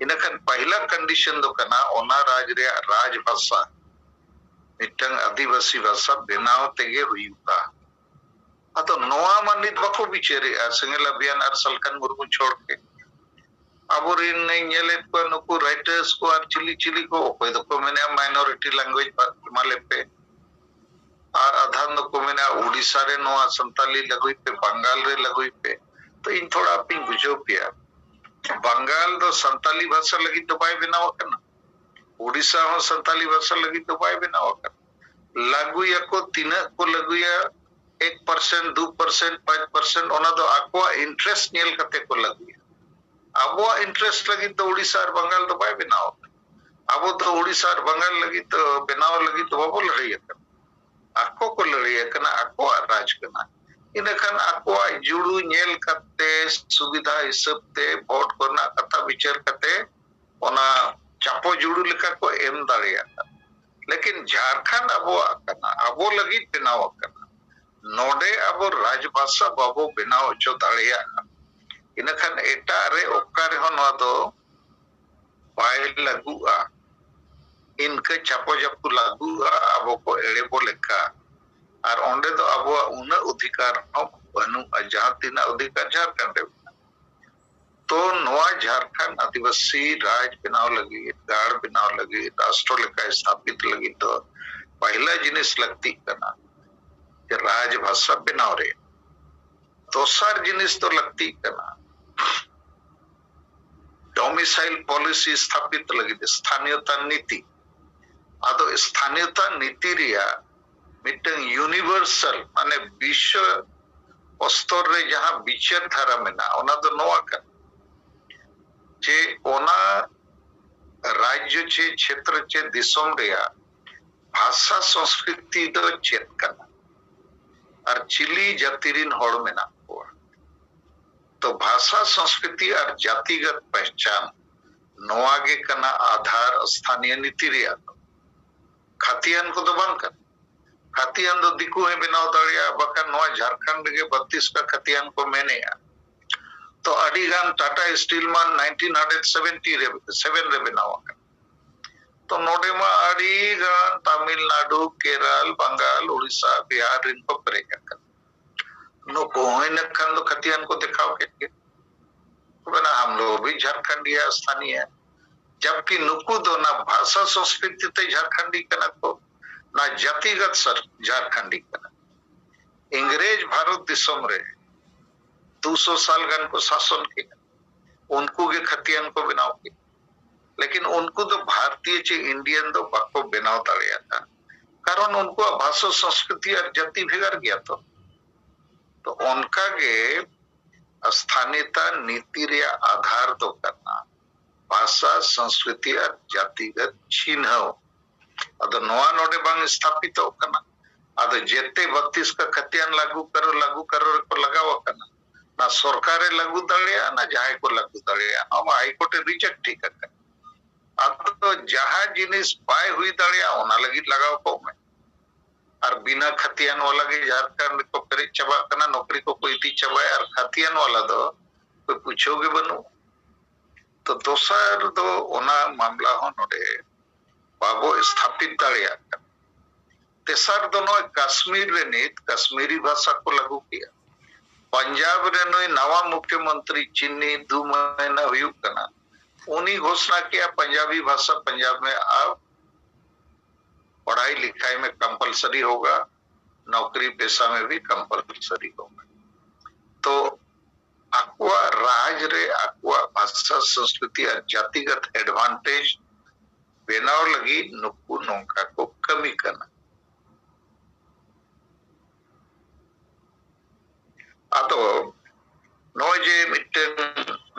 ᱤᱱᱟᱹᱠᱷᱟᱱ ᱯᱟᱦᱞᱟ ᱠᱚᱱᱰᱤᱥᱚᱱ ᱫᱚ ᱠᱟᱱᱟ ᱚᱱᱟ ᱨᱟᱡᱽ ᱨᱮᱭᱟᱜ ᱨᱟᱡᱽ ᱵᱷᱟᱥᱟ ᱢᱤᱫᱴᱟᱝ ᱟᱹᱫᱤᱵᱟᱹᱥᱤ ᱵᱷᱟᱥᱟ ᱵᱮᱱᱟᱣ ᱛᱮᱜᱮ ᱦᱩᱭᱩᱜᱼᱟ᱾ ᱟᱫᱚ ᱱᱚᱣᱟ ᱢᱟ ᱱᱤᱛ ᱵᱟᱠᱚ ᱵᱤᱪᱟᱹᱨᱮᱜᱼᱟ, ᱥᱮᱸᱜᱮᱞ ᱟᱵᱷᱤᱭᱟᱱ ᱟᱨ ᱥᱟᱞᱠᱷᱟᱱ ᱢᱩᱨᱢᱩ ᱪᱷᱚᱲ ᱜᱮ᱾ ᱟᱵᱚᱨᱮᱱ ᱤᱧ ᱧᱮᱞᱮᱫ ᱠᱚᱣᱟ ᱱᱩᱠᱩ ᱨᱟᱭᱴᱟᱨᱥ ᱠᱚ ᱟᱨ ᱪᱤᱞᱤ ᱪᱤᱞᱤ ᱠᱚ, ᱚᱠᱚᱭ ᱫᱚᱠᱚ ᱢᱮᱱᱮᱜᱼᱟ ᱢᱟᱭᱱᱚᱨᱤᱴᱤ ᱞᱮᱝᱜᱩᱭᱮᱡᱽ ᱮᱢᱟ ᱞᱮᱯᱮ, ᱟᱨ ᱟᱫᱷᱟᱱ ᱫᱚᱠᱚ ᱢᱮᱱᱟ ᱩᱰᱤᱥᱟ ᱨᱮ ᱱᱚᱣᱟ ᱥᱟᱱᱛᱟᱞᱤ ᱞᱟᱹᱜᱩᱭ ᱯᱮ, ᱵᱟᱝᱜᱟᱞ ᱨᱮ ᱞᱟᱹᱜᱩᱭ ᱯᱮ᱾ ᱛᱚ ᱤᱧ ᱛᱷᱚᱲᱟ ᱟᱯᱮᱧ ᱵᱩᱡᱷᱟᱹᱣ ᱯᱮᱭᱟ, ᱵᱟᱝᱜᱟᱞ ᱫᱚ ᱥᱟᱱᱛᱟᱞᱤ ᱵᱷᱟᱥᱟ ᱞᱟᱹᱜᱤᱫ ᱫᱚ ᱵᱟᱭ ᱵᱮᱱᱟᱣ ᱟᱠᱟᱱᱟ, ᱩᱰᱤᱥᱟ ᱦᱚᱸ ᱥᱟᱱᱛᱟᱞᱤ ᱵᱷᱟᱥᱟ ᱞᱟᱹᱜᱤᱫ ᱫᱚ ᱵᱟᱭ ᱵᱮᱱᱟᱣ ᱟᱠᱟᱱᱟ᱾ ᱞᱟᱹᱜᱩᱭᱟᱠᱚ, ᱛᱤᱱᱟᱹᱜ ᱠᱚ ᱞᱟᱹᱜᱩᱭᱟ, ᱮᱠ ᱯᱟᱨᱥᱮᱱᱴ, ᱫᱩ ᱯᱟᱨᱥᱮᱱᱴ, ᱯᱟᱸᱪ ᱯᱟᱨᱥᱮᱱᱴ, ᱚᱱᱟ ᱫᱚ ᱟᱠᱚᱣᱟᱜ ᱤᱱᱴᱟᱨᱮᱥᱴ ᱧᱮᱞ ᱠᱟᱛᱮ ᱠᱚ ᱞᱟᱹᱜᱩᱭᱟ᱾ ᱟᱵᱚᱣᱟᱜ ᱤᱱᱴᱟᱨᱮᱥᱴ ᱞᱟᱹᱜᱤᱫ ᱫᱚ ᱩᱰᱤᱥᱟ ᱟᱨ ᱵᱟᱝᱜᱟᱞ ᱫᱚ ᱵᱟᱭ ᱵᱮᱱᱟᱣ ᱟᱠᱟᱱᱟ᱾ ᱟᱵᱚ ᱫᱚ ᱩᱰᱤᱥᱟ ᱟᱨ ᱵᱟᱝᱜᱟᱞ ᱞᱟᱹᱜᱤᱫ ᱫᱚ ᱵᱮᱱᱟᱣ ᱞᱟᱹᱜᱤᱫ ᱫᱚ ᱵᱟᱵᱚ ᱞᱟᱹᱲᱦᱟᱹᱭ ᱟᱠᱟᱱᱟ, ᱟᱠᱚ ᱠᱚ ᱞᱟᱹᱲᱦᱟᱹᱭ ᱟᱠᱟᱱᱟ, ᱟᱠᱚᱣᱟᱜ ᱨᱟᱡᱽ ᱠᱟᱱᱟ᱾ ᱤᱱᱟᱹᱠᱷᱟᱱ ᱟᱠᱚᱣᱟᱜ ᱡᱩᱲᱩ ᱧᱮᱞ ᱠᱟᱛᱮ, ᱥᱩᱵᱤᱫᱷᱟ ᱦᱤᱥᱟᱹᱵ ᱛᱮ, ᱵᱷᱳᱴ ᱠᱚᱨᱮᱱᱟᱜ ᱠᱟᱛᱷᱟ ᱵᱤᱪᱟᱹᱨ ᱠᱟᱛᱮ ᱚᱱᱟ ᱪᱟᱯᱚ ᱡᱩᱲᱩ ᱞᱮᱠᱟ ᱠᱚ ᱮᱢ ᱫᱟᱲᱮᱭᱟᱜᱼᱟ᱾ ᱞᱮᱠᱤᱱ ᱡᱷᱟᱲᱠᱷᱚᱸᱰ ᱟᱵᱚᱣᱟᱜ ᱠᱟᱱᱟ, ᱟᱵᱚ ᱞᱟᱹᱜᱤᱫ ᱵᱮᱱᱟᱣ ᱟᱠᱟᱱᱟ᱾ ᱱᱚᱰᱮ ᱟᱵᱚ ᱨᱟᱡᱽᱵᱷᱟᱥᱟ ᱵᱟᱵᱚ ᱵᱮᱱᱟᱣ ᱦᱚᱪᱚ ᱫᱟᱲᱮᱭᱟᱜᱼᱟ, ᱤᱱᱟᱹᱠᱷᱟᱱ ᱮᱴᱟᱜ ᱨᱮ ᱚᱠᱟ ᱨᱮᱦᱚᱸ ᱱᱚᱣᱟ ᱫᱚ ᱵᱟᱭ ᱞᱟᱹᱜᱩᱜᱼᱟ᱾ ᱤᱱᱠᱟᱹ ᱪᱟᱯᱚ ᱪᱟᱯᱚ ᱞᱟᱹᱜᱩᱜᱼᱟ, ᱟᱵᱚ ᱠᱚ ᱮᱲᱮ ᱵᱚ ᱞᱮᱠᱟ᱾ ᱟᱨ ᱚᱸᱰᱮ ᱫᱚ ᱟᱵᱚᱣᱟᱜ ᱩᱱᱟᱹᱜ ᱚᱫᱷᱤᱠᱟᱨ ᱦᱚᱸ ᱵᱟᱹᱱᱩᱜᱼᱟ, ᱡᱟᱦᱟᱸ ᱛᱤᱱᱟᱹᱜ ᱚᱫᱷᱤᱠᱟᱨ ᱡᱷᱟᱲᱠᱷᱚᱸᱰ ᱨᱮ ᱢᱮᱱᱟᱜᱼᱟ᱾ ᱛᱚ ᱱᱚᱣᱟ ᱡᱷᱟᱲᱠᱷᱚᱸᱰ ᱟᱹᱫᱤᱵᱟᱹᱥᱤ ᱨᱟᱡᱽ ᱵᱮᱱᱟᱣ ᱞᱟᱹᱜᱤᱫ, ᱜᱟᱲ ᱵᱮᱱᱟᱣ ᱞᱟᱹᱜᱤᱫ, ᱨᱟᱥᱴᱨᱚ ᱞᱮᱠᱟ ᱥᱛᱷᱟᱯᱤᱛ ᱞᱟᱹᱜᱤᱫ ᱫᱚ ᱯᱟᱦᱞᱟ ᱡᱤᱱᱤᱥ ᱞᱟᱹᱠᱛᱤᱜ ᱠᱟᱱᱟ ᱡᱮ ᱨᱟᱡᱽ ᱵᱷᱟᱥᱟ ᱵᱮᱱᱟᱣ ᱨᱮ᱾ ᱫᱚᱥᱟᱨ ᱡᱤᱱᱤᱥ ᱫᱚ ᱞᱟᱹᱠᱛᱤᱜ ᱠᱟᱱᱟ ᱰᱚᱢᱤᱥᱟᱭᱤᱞ ᱯᱚᱞᱤᱥᱤ ᱥᱛᱷᱟᱯᱤᱛ ᱞᱟᱹᱜᱤᱫ ᱥᱛᱷᱟᱱᱤᱭᱚᱛᱟ ᱱᱤᱛᱤ᱾ ᱟᱫᱚ ᱥᱛᱷᱟᱱᱤᱭᱚᱛᱟ ᱱᱤᱛᱤ ᱨᱮᱭᱟᱜ ᱢᱤᱫᱴᱟᱝ ᱤᱭᱩᱱᱤᱵᱷᱟᱨᱥᱟᱞ, ᱢᱟᱱᱮ ᱵᱤᱥᱥᱚ ᱚᱥᱛᱚᱨ ᱨᱮ ᱡᱟᱦᱟᱸ ᱵᱤᱪᱟᱹᱨ ᱫᱷᱟᱨᱟ ᱢᱮᱱᱟᱜᱼᱟ, ᱚᱱᱟ ᱫᱚ ᱱᱚᱣᱟ ᱠᱟᱱᱟ ᱡᱮ ᱚᱱᱟ ᱨᱟᱡᱽᱡᱚ ᱪᱮ ᱪᱷᱮᱛᱨᱚ ᱪᱮ ᱫᱤᱥᱚᱢ ᱨᱮᱭᱟᱜ ᱵᱷᱟᱥᱟ ᱥᱚᱝᱥᱠᱨᱤᱛᱤ ᱫᱚ ᱪᱮᱫ ᱠᱟᱱᱟ ᱟᱨ ᱪᱤᱞᱤ ᱡᱟᱹᱛᱤ ᱨᱤᱱ ᱦᱚᱲ ᱢᱮᱱᱟᱜ ᱠᱚᱣᱟ᱾ ᱛᱚ ᱵᱷᱟᱥᱟ ᱥᱚᱝᱥᱠᱨᱤᱛᱤ ᱟᱨ ᱡᱟᱹᱛᱤᱜᱚᱛ ᱯᱮᱦᱪᱟᱱ, ᱱᱚᱣᱟ ᱜᱮ ᱠᱟᱱᱟ ᱟᱫᱷᱟᱨ ᱥᱛᱷᱟᱱᱤᱭᱚ ᱱᱤᱛᱤ ᱨᱮᱭᱟᱜ ᱫᱚ, ᱠᱷᱟᱹᱛᱤᱭᱟᱱ ᱠᱚᱫᱚ ᱵᱟᱝ ᱠᱟᱱᱟ᱾ ᱠᱷᱟᱛᱤᱭᱟᱱ ᱫᱚ ᱫᱤᱠᱩ ᱦᱚᱸᱭ ᱵᱮᱱᱟᱣ ᱫᱟᱲᱮᱭᱟᱜᱼᱟ, ᱵᱟᱠᱷᱟᱱ ᱱᱚᱣᱟ ᱡᱷᱟᱲᱠᱷᱚᱸᱰ ᱨᱮᱜᱮ ᱵᱟᱛᱤᱥ ᱠᱟ ᱠᱷᱟᱛᱤᱭᱟᱱ ᱠᱚ ᱢᱮᱱᱮᱜᱼᱟ᱾ ᱛᱚ ᱟᱹᱰᱤ ᱜᱟᱱ ᱴᱟᱴᱟ ᱥᱴᱤᱞ ᱢᱟ ᱱᱟᱭᱤᱱᱴᱤᱱ ᱦᱟᱱᱰᱨᱮᱰ ᱥᱮᱵᱷᱮᱱᱴᱤ ᱨᱮ, ᱥᱮᱵᱷᱮᱱ ᱨᱮ ᱵᱮᱱᱟᱣ ᱟᱠᱟᱱᱟ᱾ ᱛᱚ ᱱᱚᱰᱮ ᱢᱟ ᱟᱹᱰᱤ ᱜᱟᱱ ᱛᱟᱢᱤᱞᱱᱟᱰᱩ, ᱠᱮᱨᱟᱞ, ᱵᱟᱝᱜᱟᱞ, ᱩᱲᱤᱥᱥᱟ, ᱵᱤᱦᱟᱨ ᱨᱤᱱ ᱠᱚ ᱯᱮᱨᱮᱡ ᱟᱠᱟᱱᱟ᱾ ᱱᱩᱠᱩ ᱦᱚᱸ ᱤᱱᱟᱹ ᱠᱷᱟᱱ ᱫᱚ ᱠᱷᱟᱛᱤᱭᱟᱱ ᱠᱚ ᱫᱮᱠᱷᱟᱣ ᱠᱮᱫ ᱜᱮ᱾ ᱛᱚᱵᱮ ᱱᱟ ᱦᱟᱢ ᱞᱳᱜ ᱵᱷᱤ ᱡᱷᱟᱨᱠᱷᱚᱸᱰᱤ ᱦᱮ ᱥᱛᱷᱟᱱᱤᱭ ᱦᱮ, ᱡᱟᱵᱠᱤ ᱱᱩᱠᱩ ᱫᱚ ᱱᱟ ᱵᱷᱟᱥᱟ ᱥᱚᱸᱥᱠᱨᱤᱛᱤ ᱛᱮ ᱡᱷᱟᱨᱠᱷᱚᱸᱰᱤ ᱠᱟᱱᱟ ᱠᱚ, ᱱᱟ ᱡᱟᱛᱤᱜᱚᱛ ᱥᱟᱨ-, ᱡᱷᱟᱨᱠᱷᱚᱸᱰᱤ ᱠᱟᱱᱟ᱾ ᱤᱝᱨᱮᱡᱽ ᱵᱷᱟᱨᱚᱛ ᱫᱤᱥᱚᱢ ᱨᱮ ᱫᱩᱥᱚ ᱥᱟᱞ ᱜᱟᱱ ᱠᱚ ᱥᱟᱥᱚᱱ ᱠᱮᱫᱟ, ᱩᱱᱠᱩ ᱜᱮ ᱠᱷᱟᱛᱤᱭᱟᱱ ᱠᱚ ᱵᱮᱱᱟᱣ ᱠᱮᱫᱟ᱾ ᱞᱮᱠᱤᱱ ᱩᱱᱠᱩ ᱫᱚ ᱵᱷᱟᱨᱛᱤᱭᱚ ᱪᱮ ᱤᱱᱰᱤᱭᱟᱱ ᱫᱚ ᱵᱟᱠᱚ ᱵᱮᱱᱟᱣ ᱫᱟᱲᱮᱭᱟᱜᱼᱟ, ᱠᱟᱨᱚᱱ ᱩᱱᱠᱩᱣᱟᱜ ᱵᱷᱟᱥᱟ ᱥᱚᱸᱥᱠᱨᱤᱛᱤ ᱟᱨ ᱡᱟᱹᱛᱤ ᱵᱷᱮᱜᱟᱨ ᱜᱮᱭᱟ ᱛᱚ᱾ ᱛᱚ ᱚᱱᱠᱟ ᱜᱮ ᱥᱛᱷᱟᱱᱤᱭᱚᱛᱟ ᱱᱤᱛᱤ ᱨᱮᱭᱟᱜ ᱟᱫᱷᱟᱨ ᱫᱚ ᱠᱟᱱᱟ ᱵᱷᱟᱥᱟ, ᱥᱚᱸᱥᱠᱨᱤᱛᱤ ᱟᱨ ᱡᱟᱹᱛᱤᱜᱚᱛ ᱪᱤᱱᱦᱟᱹᱣ᱾ ᱟᱫᱚ ᱱᱚᱣᱟ ᱱᱚᱰᱮ ᱵᱟᱝ ᱥᱛᱷᱟᱯᱤᱛᱚᱜ ᱠᱟᱱᱟ᱾ ᱟᱫᱚ ᱡᱮᱛᱮ ᱵᱟᱛᱤᱥ ᱠᱟ ᱠᱷᱟᱛᱤᱭᱟᱱ ᱞᱟᱹᱜᱩ ᱠᱟᱨᱚ, ᱞᱟᱹᱜᱩ ᱠᱟᱨᱚ ᱨᱮᱠᱚ ᱞᱟᱜᱟᱣ ᱟᱠᱟᱱᱟ᱾ ᱱᱟ ᱥᱚᱨᱠᱟᱨ ᱮ ᱞᱟᱹᱜᱩ ᱫᱟᱲᱮᱭᱟᱜᱼᱟ, ᱱᱟ ᱡᱟᱦᱟᱸᱭ ᱠᱚ ᱞᱟᱹᱜᱩ ᱫᱟᱲᱮᱭᱟᱜᱼᱟ᱾ ᱱᱚᱣᱟ ᱢᱟ ᱦᱟᱭ ᱠᱳᱨᱴ ᱮ ᱨᱤᱡᱮᱠᱴ ᱴᱷᱤᱠ ᱟᱠᱟᱱᱟ᱾ ᱟᱫᱚ ᱡᱟᱦᱟᱸ ᱡᱤᱱᱤᱥ ᱵᱟᱭ ᱦᱩᱭ ᱫᱟᱲᱮᱭᱟᱜᱼᱟ, ᱚᱱᱟ ᱞᱟᱹᱜᱤᱫ ᱞᱟᱜᱟᱣ ᱠᱚᱜ ᱢᱮ᱾ ᱟᱨ ᱵᱤᱱᱟ ᱠᱷᱟᱛᱤᱭᱟᱱ ᱣᱟᱞᱟ ᱜᱮ ᱡᱷᱟᱨᱠᱷᱚᱸᱰ ᱨᱮᱠᱚ ᱯᱮᱨᱮᱡ ᱪᱟᱵᱟᱜ ᱠᱟᱱᱟ, ᱱᱚᱠᱨᱤ ᱠᱚᱠᱚ ᱤᱫᱤ ᱪᱟᱵᱟᱭᱟ, ᱟᱨ ᱠᱷᱟᱛᱤᱭᱟᱱ ᱣᱟᱞᱟ ᱫᱚ ᱚᱠᱚᱭ ᱯᱩᱪᱷᱟᱹᱣ ᱜᱮ ᱵᱟᱹᱱᱩᱜ᱾ ᱛᱚ ᱫᱚᱥᱟᱨ ᱫᱚ ᱚᱱᱟ ᱢᱟᱢᱞᱟ ᱦᱚᱸ ᱱᱚᱰᱮ ᱵᱟᱵᱚ ᱥᱛᱷᱟᱯᱤᱛ ᱫᱟᱲᱮᱭᱟᱜ ᱠᱟᱱᱟ᱾ ᱛᱮᱥᱟᱨ ᱫᱚ ᱱᱚᱜᱼᱚᱭ ᱠᱟᱥᱢᱤᱨ ᱨᱮ ᱱᱤᱛ ᱠᱟᱥᱢᱤᱨᱤ ᱵᱷᱟᱥᱟ ᱠᱚ ᱞᱟᱹᱜᱩ ᱠᱮᱜᱼᱟ᱾ ᱯᱟᱧᱡᱟᱵ ᱨᱮ ᱱᱩᱭ ᱱᱟᱣᱟ ᱢᱩᱠᱷᱭᱚᱢᱚᱱᱛᱨᱤ ᱪᱤᱱᱱᱤ ᱫᱩ ᱢᱟᱹᱦᱱᱟᱹ ᱦᱩᱭᱩᱜ ᱠᱟᱱᱟ, ᱩᱱᱤ ᱜᱷᱳᱥᱱᱟ ᱠᱮᱜᱼᱟ, ᱯᱟᱧᱡᱟᱵᱤ ᱵᱷᱟᱥᱟ ᱯᱟᱧᱡᱟᱵ ᱢᱮ ᱟᱵ ᱯᱟᱲᱦᱟᱭ ᱞᱤᱠᱷᱟᱭ ᱢᱮ ᱠᱚᱢᱯᱟᱞᱥᱟᱨᱤ ᱦᱳᱜᱟ, ᱱᱚᱠᱨᱤ ᱯᱮᱥᱟ ᱢᱮ ᱵᱷᱤ ᱠᱚᱢᱯᱟᱞᱥᱟᱨᱤ ᱦᱳᱜᱟ᱾ ᱛᱚ ᱟᱠᱚᱣᱟᱜ ᱨᱟᱡᱽ ᱨᱮ ᱟᱠᱚᱣᱟᱜ ᱵᱷᱟᱥᱟ, ᱥᱚᱸᱥᱠᱨᱤᱛᱤ ᱟᱨ ᱡᱟᱛᱤᱜᱚᱛ ᱮᱰᱵᱷᱟᱱᱴᱮᱡᱽ ᱵᱮᱱᱟᱣ ᱞᱟᱹᱜᱤᱫ ᱱᱩᱠᱩ ᱱᱚᱝᱠᱟ ᱠᱚ ᱠᱟᱹᱢᱤ ᱠᱟᱱᱟ᱾ ᱟᱫᱚ ᱱᱚᱜᱼᱚᱭ ᱡᱮ ᱢᱤᱫᱴᱮᱱ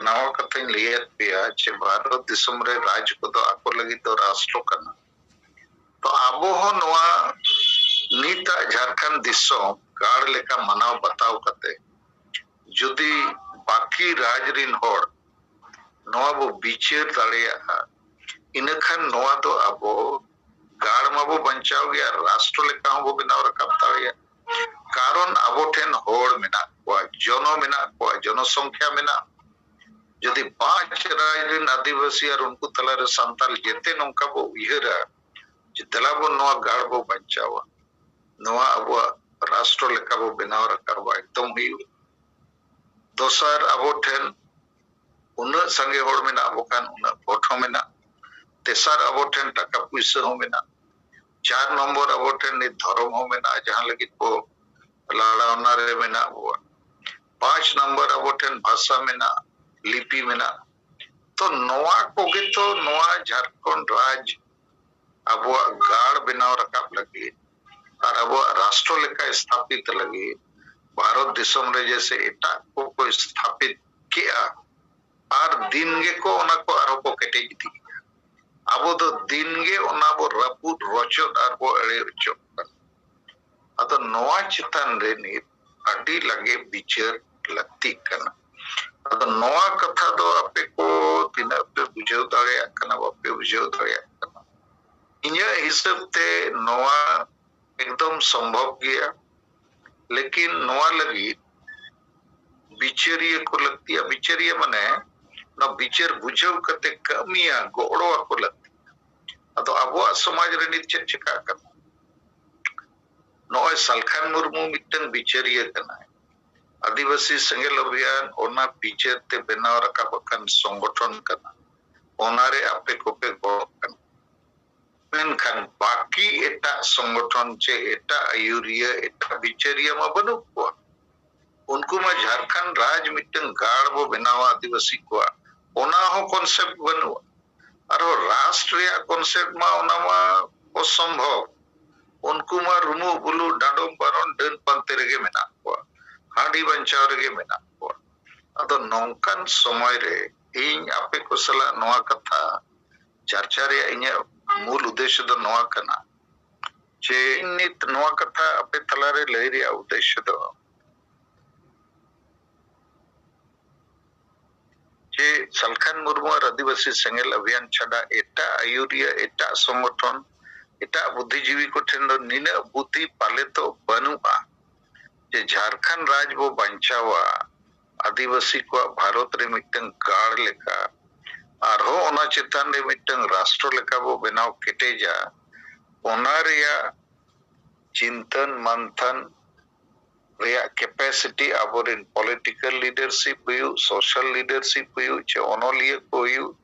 ᱱᱟᱣᱟ ᱠᱟᱛᱷᱟᱧ ᱞᱟᱹᱭᱟᱫ ᱯᱮᱭᱟ ᱡᱮ ᱵᱷᱟᱨᱚᱛ ᱫᱤᱥᱚᱢ ᱨᱮ ᱨᱟᱡᱽ ᱠᱚᱫᱚ ᱟᱠᱚ ᱞᱟᱹᱜᱤᱫ ᱫᱚ ᱨᱟᱥᱴᱨᱚ ᱠᱟᱱᱟ᱾ ᱛᱚ ᱟᱵᱚ ᱦᱚᱸ ᱱᱚᱣᱟ ᱱᱤᱛᱟᱜ ᱡᱷᱟᱲᱠᱷᱚᱸᱰ ᱫᱤᱥᱚᱢ ᱜᱟᱲ ᱞᱮᱠᱟ ᱢᱟᱱᱟᱣ ᱵᱟᱛᱟᱣ ᱠᱟᱛᱮ ᱡᱩᱫᱤ ᱵᱟᱹᱠᱤ ᱨᱟᱡᱽ ᱨᱤᱱ ᱦᱚᱲ ᱱᱚᱣᱟ ᱵᱚ ᱵᱤᱪᱟᱹᱨ ᱫᱟᱲᱮᱭᱟᱜᱼᱟ, ᱤᱱᱟᱹᱠᱷᱟᱱ ᱱᱚᱣᱟ ᱫᱚ ᱟᱵᱚ ᱜᱟᱲ ᱢᱟᱵᱚ ᱵᱟᱧᱪᱟᱣ ᱜᱮᱭᱟ, ᱨᱟᱥᱴᱨᱚ ᱞᱮᱠᱟ ᱦᱚᱸᱵᱚ ᱵᱮᱱᱟᱣ ᱨᱟᱠᱟᱵ ᱫᱟᱲᱮᱭᱟᱜᱼᱟ᱾ ᱠᱟᱨᱚᱱ ᱟᱵᱚ ᱴᱷᱮᱱ ᱦᱚᱲ ᱢᱮᱱᱟᱜ ᱠᱚᱣᱟ, ᱡᱚᱱᱚ ᱢᱮᱱᱟᱜ ᱠᱚᱣᱟ, ᱡᱚᱱᱚᱥᱚᱝᱠᱷᱭᱟ ᱢᱮᱱᱟᱜᱼᱟ᱾ ᱡᱩᱫᱤ ᱯᱟᱸᱪ ᱨᱟᱡᱽ ᱨᱮᱱ ᱟᱹᱫᱤᱵᱟᱹᱥᱤ ᱟᱨ ᱩᱱᱠᱩ ᱛᱟᱞᱟᱨᱮ ᱥᱟᱱᱛᱟᱲ ᱡᱮᱛᱮ ᱱᱚᱝᱠᱟ ᱵᱚ ᱩᱭᱦᱟᱹᱨᱟ ᱡᱮ ᱫᱮᱞᱟ ᱵᱚᱱ ᱱᱚᱣᱟ ᱜᱟᱲ ᱵᱚ ᱵᱟᱧᱪᱟᱣᱟ, ᱱᱚᱣᱟ ᱟᱵᱚᱣᱟᱜ ᱨᱟᱥᱴᱨᱚ ᱞᱮᱠᱟ ᱵᱚ ᱵᱮᱱᱟᱣ ᱨᱟᱠᱟᱵᱟ, ᱮᱠᱫᱚᱢ ᱦᱩᱭᱩᱜᱼᱟ᱾ ᱫᱚᱥᱟᱨ, ᱟᱵᱚ ᱴᱷᱮᱱ ᱩᱱᱟᱹᱜ ᱥᱟᱸᱜᱮ ᱦᱚᱲ ᱢᱮᱱᱟᱜ ᱵᱚ ᱠᱷᱟᱱ ᱩᱱᱟᱹᱜ ᱵᱷᱳᱴ ᱦᱚᱸ ᱢᱮᱱᱟᱜ᱾ ᱛᱮᱥᱟᱨ, ᱟᱵᱚ ᱴᱷᱮᱱ ᱴᱟᱠᱟ ᱯᱩᱭᱥᱟᱹ ᱦᱚᱸ ᱢᱮᱱᱟᱜ᱾ ᱪᱟᱨ ᱱᱚᱢᱵᱚᱨ, ᱟᱵᱚ ᱴᱷᱮᱱ ᱱᱤᱛ ᱫᱷᱚᱨᱚᱢ ᱦᱚᱸ ᱢᱮᱱᱟᱜᱼᱟ, ᱡᱟᱦᱟᱸ ᱞᱟᱹᱜᱤᱫ ᱵᱚ ᱞᱟᱲᱟᱣᱱᱟ ᱨᱮ ᱢᱮᱱᱟᱜ ᱵᱚᱣᱟ᱾ ᱯᱟᱸᱪ ᱱᱚᱢᱵᱚᱨ, ᱟᱵᱚ ᱴᱷᱮᱱ ᱵᱷᱟᱥᱟ ᱢᱮᱱᱟᱜᱼᱟ, ᱞᱤᱯᱤ ᱢᱮᱱᱟᱜᱼᱟ᱾ ᱛᱚ ᱱᱚᱣᱟ ᱠᱚᱜᱮ ᱛᱚ ᱱᱚᱣᱟ ᱡᱷᱟᱲᱠᱷᱚᱸᱰ ᱨᱟᱡᱽ ᱟᱵᱚᱣᱟᱜ ᱜᱟᱲ ᱵᱮᱱᱟᱣ ᱨᱟᱠᱟᱵ ᱞᱟᱹᱜᱤᱫ ᱟᱨ ᱟᱵᱚᱣᱟᱜ ᱨᱟᱥᱴᱨᱚ ᱞᱮᱠᱟ ᱥᱛᱷᱟᱯᱤᱛ ᱞᱟᱹᱜᱤᱫ ᱵᱷᱟᱨᱚᱛ ᱫᱤᱥᱚᱢ ᱨᱮ ᱡᱮᱥᱮ ᱮᱴᱟᱜ ᱠᱚᱠᱚ ᱥᱛᱷᱟᱯᱤᱛ ᱠᱮᱜᱼᱟ, ᱟᱨ ᱫᱤᱱ ᱜᱮᱠᱚ ᱚᱱᱟ ᱠᱚ ᱟᱨᱦᱚᱸ ᱠᱚ ᱠᱮᱴᱮᱡ ᱤᱫᱤᱭᱮᱫᱼᱟ᱾ ᱟᱵᱚ ᱫᱚ ᱫᱤᱱ ᱜᱮ ᱚᱱᱟ ᱵᱚ ᱨᱟᱹᱯᱩᱫ ᱨᱚᱪᱚᱫ ᱟᱨ ᱵᱚ ᱮᱲᱮ ᱦᱚᱪᱚᱜ ᱠᱟᱱᱟ᱾ ᱟᱫᱚ ᱱᱚᱣᱟ ᱪᱮᱛᱟᱱ ᱨᱮ ᱱᱤᱛ ᱟᱹᱰᱤ ᱞᱟᱜᱮ ᱵᱤᱪᱟᱹᱨ ᱞᱟᱹᱠᱛᱤᱜ ᱠᱟᱱᱟ᱾ ᱟᱫᱚ ᱱᱚᱣᱟ ᱠᱟᱛᱷᱟ ᱫᱚ ᱟᱯᱮ ᱠᱚ ᱛᱤᱱᱟᱹᱜ ᱯᱮ ᱵᱩᱡᱷᱟᱹᱣ ᱫᱟᱲᱮᱭᱟᱜ ᱠᱟᱱᱟ, ᱵᱟᱯᱮ ᱵᱩᱡᱷᱟᱹᱣ ᱫᱟᱲᱮᱭᱟᱜ ᱠᱟᱱᱟ, ᱤᱧᱟᱹᱜ ᱦᱤᱥᱟᱹᱵ ᱛᱮ ᱱᱚᱣᱟ ᱮᱠᱫᱚᱢ ᱥᱚᱢᱵᱷᱚᱵ ᱜᱮᱭᱟ᱾ ᱞᱮᱠᱤᱱ ᱱᱚᱣᱟ ᱞᱟᱹᱜᱤᱫ ᱵᱤᱪᱟᱹᱨᱤᱭᱟᱹ ᱠᱚ ᱞᱟᱹᱠᱛᱤᱭᱟ᱾ ᱵᱤᱪᱟᱹᱨᱤᱭᱟᱹ ᱢᱟᱱᱮ ᱱᱚᱣᱟ ᱵᱤᱪᱟᱹᱨ ᱵᱩᱡᱷᱟᱹᱣ ᱠᱟᱛᱮ ᱠᱟᱹᱢᱤᱭᱟ, ᱜᱚᱲᱚ ᱟᱠᱚ ᱞᱟᱹᱠᱛᱤ᱾ ᱟᱫᱚ ᱟᱵᱚᱣᱟᱜ ᱥᱚᱢᱟᱡᱽ ᱨᱮ ᱱᱤᱛ ᱪᱮᱫ ᱪᱮᱠᱟᱜ ᱠᱟᱱᱟ? ᱱᱚᱜᱼᱚᱭ ᱥᱟᱞᱠᱷᱟᱱ ᱢᱩᱨᱢᱩ ᱢᱤᱫᱴᱮᱱ ᱵᱤᱪᱟᱹᱨᱤᱭᱟᱹ ᱠᱟᱱᱟᱭ, ᱟᱹᱫᱤᱵᱟᱹᱥᱤ ᱥᱮᱸᱜᱮᱞ ᱚᱵᱷᱤᱭᱟᱱ ᱚᱱᱟ ᱵᱤᱪᱟᱹᱨ ᱛᱮ ᱵᱮᱱᱟᱣ ᱨᱟᱠᱟᱵ ᱟᱠᱟᱱ ᱥᱚᱝᱜᱚᱴᱷᱚᱱ ᱠᱟᱱᱟ, ᱚᱱᱟᱨᱮ ᱟᱯᱮ ᱠᱚᱯᱮ ᱜᱚᱲᱚᱜ ᱠᱟᱱᱟ᱾ ᱢᱮᱱᱠᱷᱟᱱ ᱵᱟᱹᱠᱤ ᱮᱴᱟᱜ ᱥᱚᱝᱜᱚᱴᱷᱚᱱ ᱪᱮ ᱮᱴᱟᱜ ᱟᱹᱭᱩᱨᱤᱭᱟᱹ, ᱮᱴᱟᱜ ᱵᱤᱪᱟᱹᱨᱤᱭᱟᱹ ᱢᱟ ᱵᱟᱹᱱᱩᱜ ᱠᱚᱣᱟ᱾ ᱩᱱᱠᱩ ᱢᱟ ᱡᱷᱟᱲᱠᱷᱚᱸᱰ ᱨᱟᱡᱽ ᱢᱤᱫᱴᱟᱝ ᱜᱟᱲ ᱵᱚ ᱵᱮᱱᱟᱣᱟ ᱟᱹᱫᱤᱵᱟᱹᱥᱤ ᱠᱚᱣᱟᱜ, ᱚᱱᱟ ᱦᱚᱸ ᱠᱚᱱᱥᱮᱯᱴ ᱵᱟᱹᱱᱩᱜᱼᱟ᱾ ᱟᱨᱦᱚᱸ ᱨᱟᱥᱴᱨ ᱨᱮᱭᱟᱜ ᱠᱚᱱᱥᱮᱯᱴ ᱢᱟ ᱚᱱᱟ ᱢᱟ ᱚᱥᱚᱢᱵᱷᱚᱵ᱾ ᱩᱱᱠᱩ ᱢᱟ ᱨᱩᱢᱩᱜ ᱵᱩᱞᱩᱜ ᱰᱟᱸᱰᱚᱢ ᱵᱟᱨᱚᱱ ᱰᱟᱹᱱ ᱯᱟᱱᱛᱮ ᱨᱮᱜᱮ ᱢᱮᱱᱟᱜ ᱠᱚᱣᱟ, ᱦᱟᱺᱰᱤ ᱵᱟᱧᱪᱟᱣ ᱨᱮᱜᱮ ᱢᱮᱱᱟᱜ ᱠᱚᱣᱟ᱾ ᱟᱫᱚ ᱱᱚᱝᱠᱟᱱ ᱥᱚᱢᱚᱭ ᱨᱮ ᱤᱧ ᱟᱯᱮ ᱠᱚ ᱥᱟᱞᱟᱜ ᱱᱚᱣᱟ ᱠᱟᱛᱷᱟ ᱪᱟᱨᱪᱟ ᱨᱮᱭᱟᱜ ᱤᱧᱟᱹᱜ ᱢᱩᱞ ᱩᱫᱽᱫᱮᱥᱥᱚ ᱫᱚ ᱱᱚᱣᱟ ᱠᱟᱱᱟ ᱡᱮ ᱤᱧ ᱱᱤᱛ ᱱᱚᱣᱟ ᱠᱟᱛᱷᱟ ᱟᱯᱮ ᱛᱟᱞᱟᱨᱮ ᱞᱟᱹᱭ ᱨᱮᱭᱟᱜ ᱩᱫᱽᱫᱮᱥᱥᱚ ᱫᱚ ᱡᱮ ᱥᱟᱞᱠᱷᱟᱱ ᱢᱩᱨᱢᱩ ᱟᱨ ᱟᱹᱫᱤᱵᱟᱹᱥᱤ ᱥᱮᱸᱜᱮᱞ ᱚᱵᱷᱤᱭᱟᱱ ᱪᱷᱟᱰᱟ ᱮᱴᱟᱜ ᱟᱹᱭᱩᱨᱤᱭᱟᱹ, ᱮᱴᱟᱜ ᱥᱚᱝᱜᱚᱴᱷᱚᱱ, ᱮᱴᱟᱜ ᱵᱩᱫᱽᱫᱷᱤᱡᱤᱵᱤ ᱠᱚᱴᱷᱮᱱ ᱫᱚ ᱱᱤᱱᱟᱹᱜ ᱵᱩᱫᱽᱫᱷᱤ ᱯᱟᱞᱮ ᱛᱚ ᱵᱟᱹᱱᱩᱜᱼᱟ ᱡᱮ ᱡᱷᱟᱲᱠᱷᱚᱸᱰ ᱨᱟᱡᱽ ᱵᱚ ᱵᱟᱧᱪᱟᱣᱟ, ᱟᱹᱫᱤᱵᱟᱹᱥᱤ ᱠᱚᱣᱟᱜ ᱵᱷᱟᱨᱚᱛ ᱨᱮ ᱢᱤᱫᱴᱟᱝ ᱜᱟᱲ ᱞᱮᱠᱟ, ᱟᱨᱦᱚᱸ ᱚᱱᱟ ᱪᱮᱛᱟᱱ ᱨᱮ ᱢᱤᱫᱴᱟᱝ ᱨᱟᱥᱴᱨᱚ ᱞᱮᱠᱟ ᱵᱚ ᱵᱮᱱᱟᱣ ᱠᱮᱴᱮᱡᱟ, ᱚᱱᱟ ᱨᱮᱭᱟᱜ ᱪᱤᱱᱛᱟᱹᱱ ᱢᱟᱱᱛᱷᱟᱱ ᱨᱮᱭᱟᱜ capacity ᱟᱵᱚᱨᱮᱱ political leadership ᱦᱩᱭᱩᱜ, social leadership ᱦᱩᱭᱩᱜ, ᱪᱮ ᱚᱱᱚᱞᱤᱭᱟᱹ ᱠᱚ ᱦᱩᱭᱩᱜ,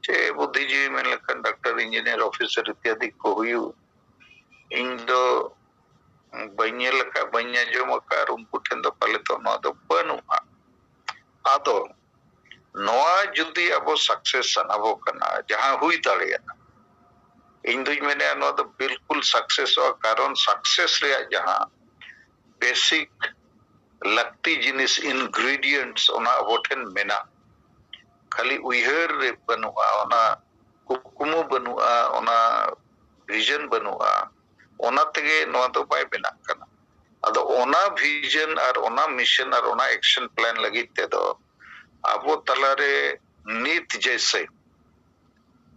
ᱪᱮ ᱵᱩᱫᱽᱫᱷᱤᱡᱤᱵᱤ ᱢᱮᱱ ᱞᱮᱠᱷᱟᱱ ᱰᱟᱠᱛᱟᱨ, ᱤᱧᱡᱤᱱᱤᱭᱟᱨ, ᱚᱯᱷᱤᱥᱟᱨ ᱤᱛᱭᱟᱫᱤ ᱠᱚ ᱦᱩᱭᱩᱜ, ᱤᱧ ᱫᱚ ᱵᱟᱹᱧ ᱧᱮᱞ ᱟᱠᱟᱫ, ᱵᱟᱹᱧ ᱟᱸᱡᱚᱢ ᱟᱠᱟᱫ, ᱟᱨ ᱩᱱᱠᱩ ᱴᱷᱮᱱ ᱫᱚ ᱯᱟᱞᱮ ᱛᱚ ᱱᱚᱣᱟ ᱫᱚ ᱵᱟᱹᱱᱩᱜᱼᱟ᱾ ᱟᱫᱚ ᱱᱚᱣᱟ ᱡᱩᱫᱤ ᱟᱵᱚ success ᱥᱟᱱᱟ ᱵᱚ ᱠᱟᱱᱟ, ᱡᱟᱦᱟᱸ ᱦᱩᱭ ᱫᱟᱲᱮᱭᱟᱜᱼᱟ, ᱤᱧ ᱫᱩᱧ ᱢᱮᱱᱮᱫᱼᱟ ᱱᱚᱣᱟ ᱫᱚ ᱵᱤᱞᱠᱩᱞ successᱚᱜᱼᱟ, ᱠᱟᱨᱚᱱ success ᱨᱮᱭᱟᱜ ᱡᱟᱦᱟᱸ basic ᱞᱟᱹᱠᱛᱤ ᱡᱤᱱᱤᱥ, ingredients, ᱚᱱᱟ ᱟᱵᱚ ᱴᱷᱮᱱ ᱢᱮᱱᱟᱜ, ᱠᱷᱟᱹᱞᱤ ᱩᱭᱦᱟᱹᱨ ᱨᱮ ᱵᱟᱹᱱᱩᱜᱼᱟ, ᱚᱱᱟ ᱠᱩᱠᱢᱩ ᱵᱟᱹᱱᱩᱜᱼᱟ, ᱚᱱᱟ vision ᱵᱟᱹᱱᱩᱜᱼᱟ, ᱚᱱᱟ ᱛᱮᱜᱮ ᱱᱚᱣᱟ ᱫᱚ ᱵᱟᱭ ᱵᱮᱱᱟᱜ ᱠᱟᱱᱟ᱾ ᱟᱫᱚ ᱚᱱᱟ vision ᱟᱨ ᱚᱱᱟ mission ᱟᱨ ᱚᱱᱟ action plan ᱞᱟᱹᱜᱤᱫ ᱛᱮᱫᱚ ᱟᱵᱚ ᱛᱟᱞᱟᱨᱮ ᱱᱤᱛ ᱡᱮᱭᱥᱮ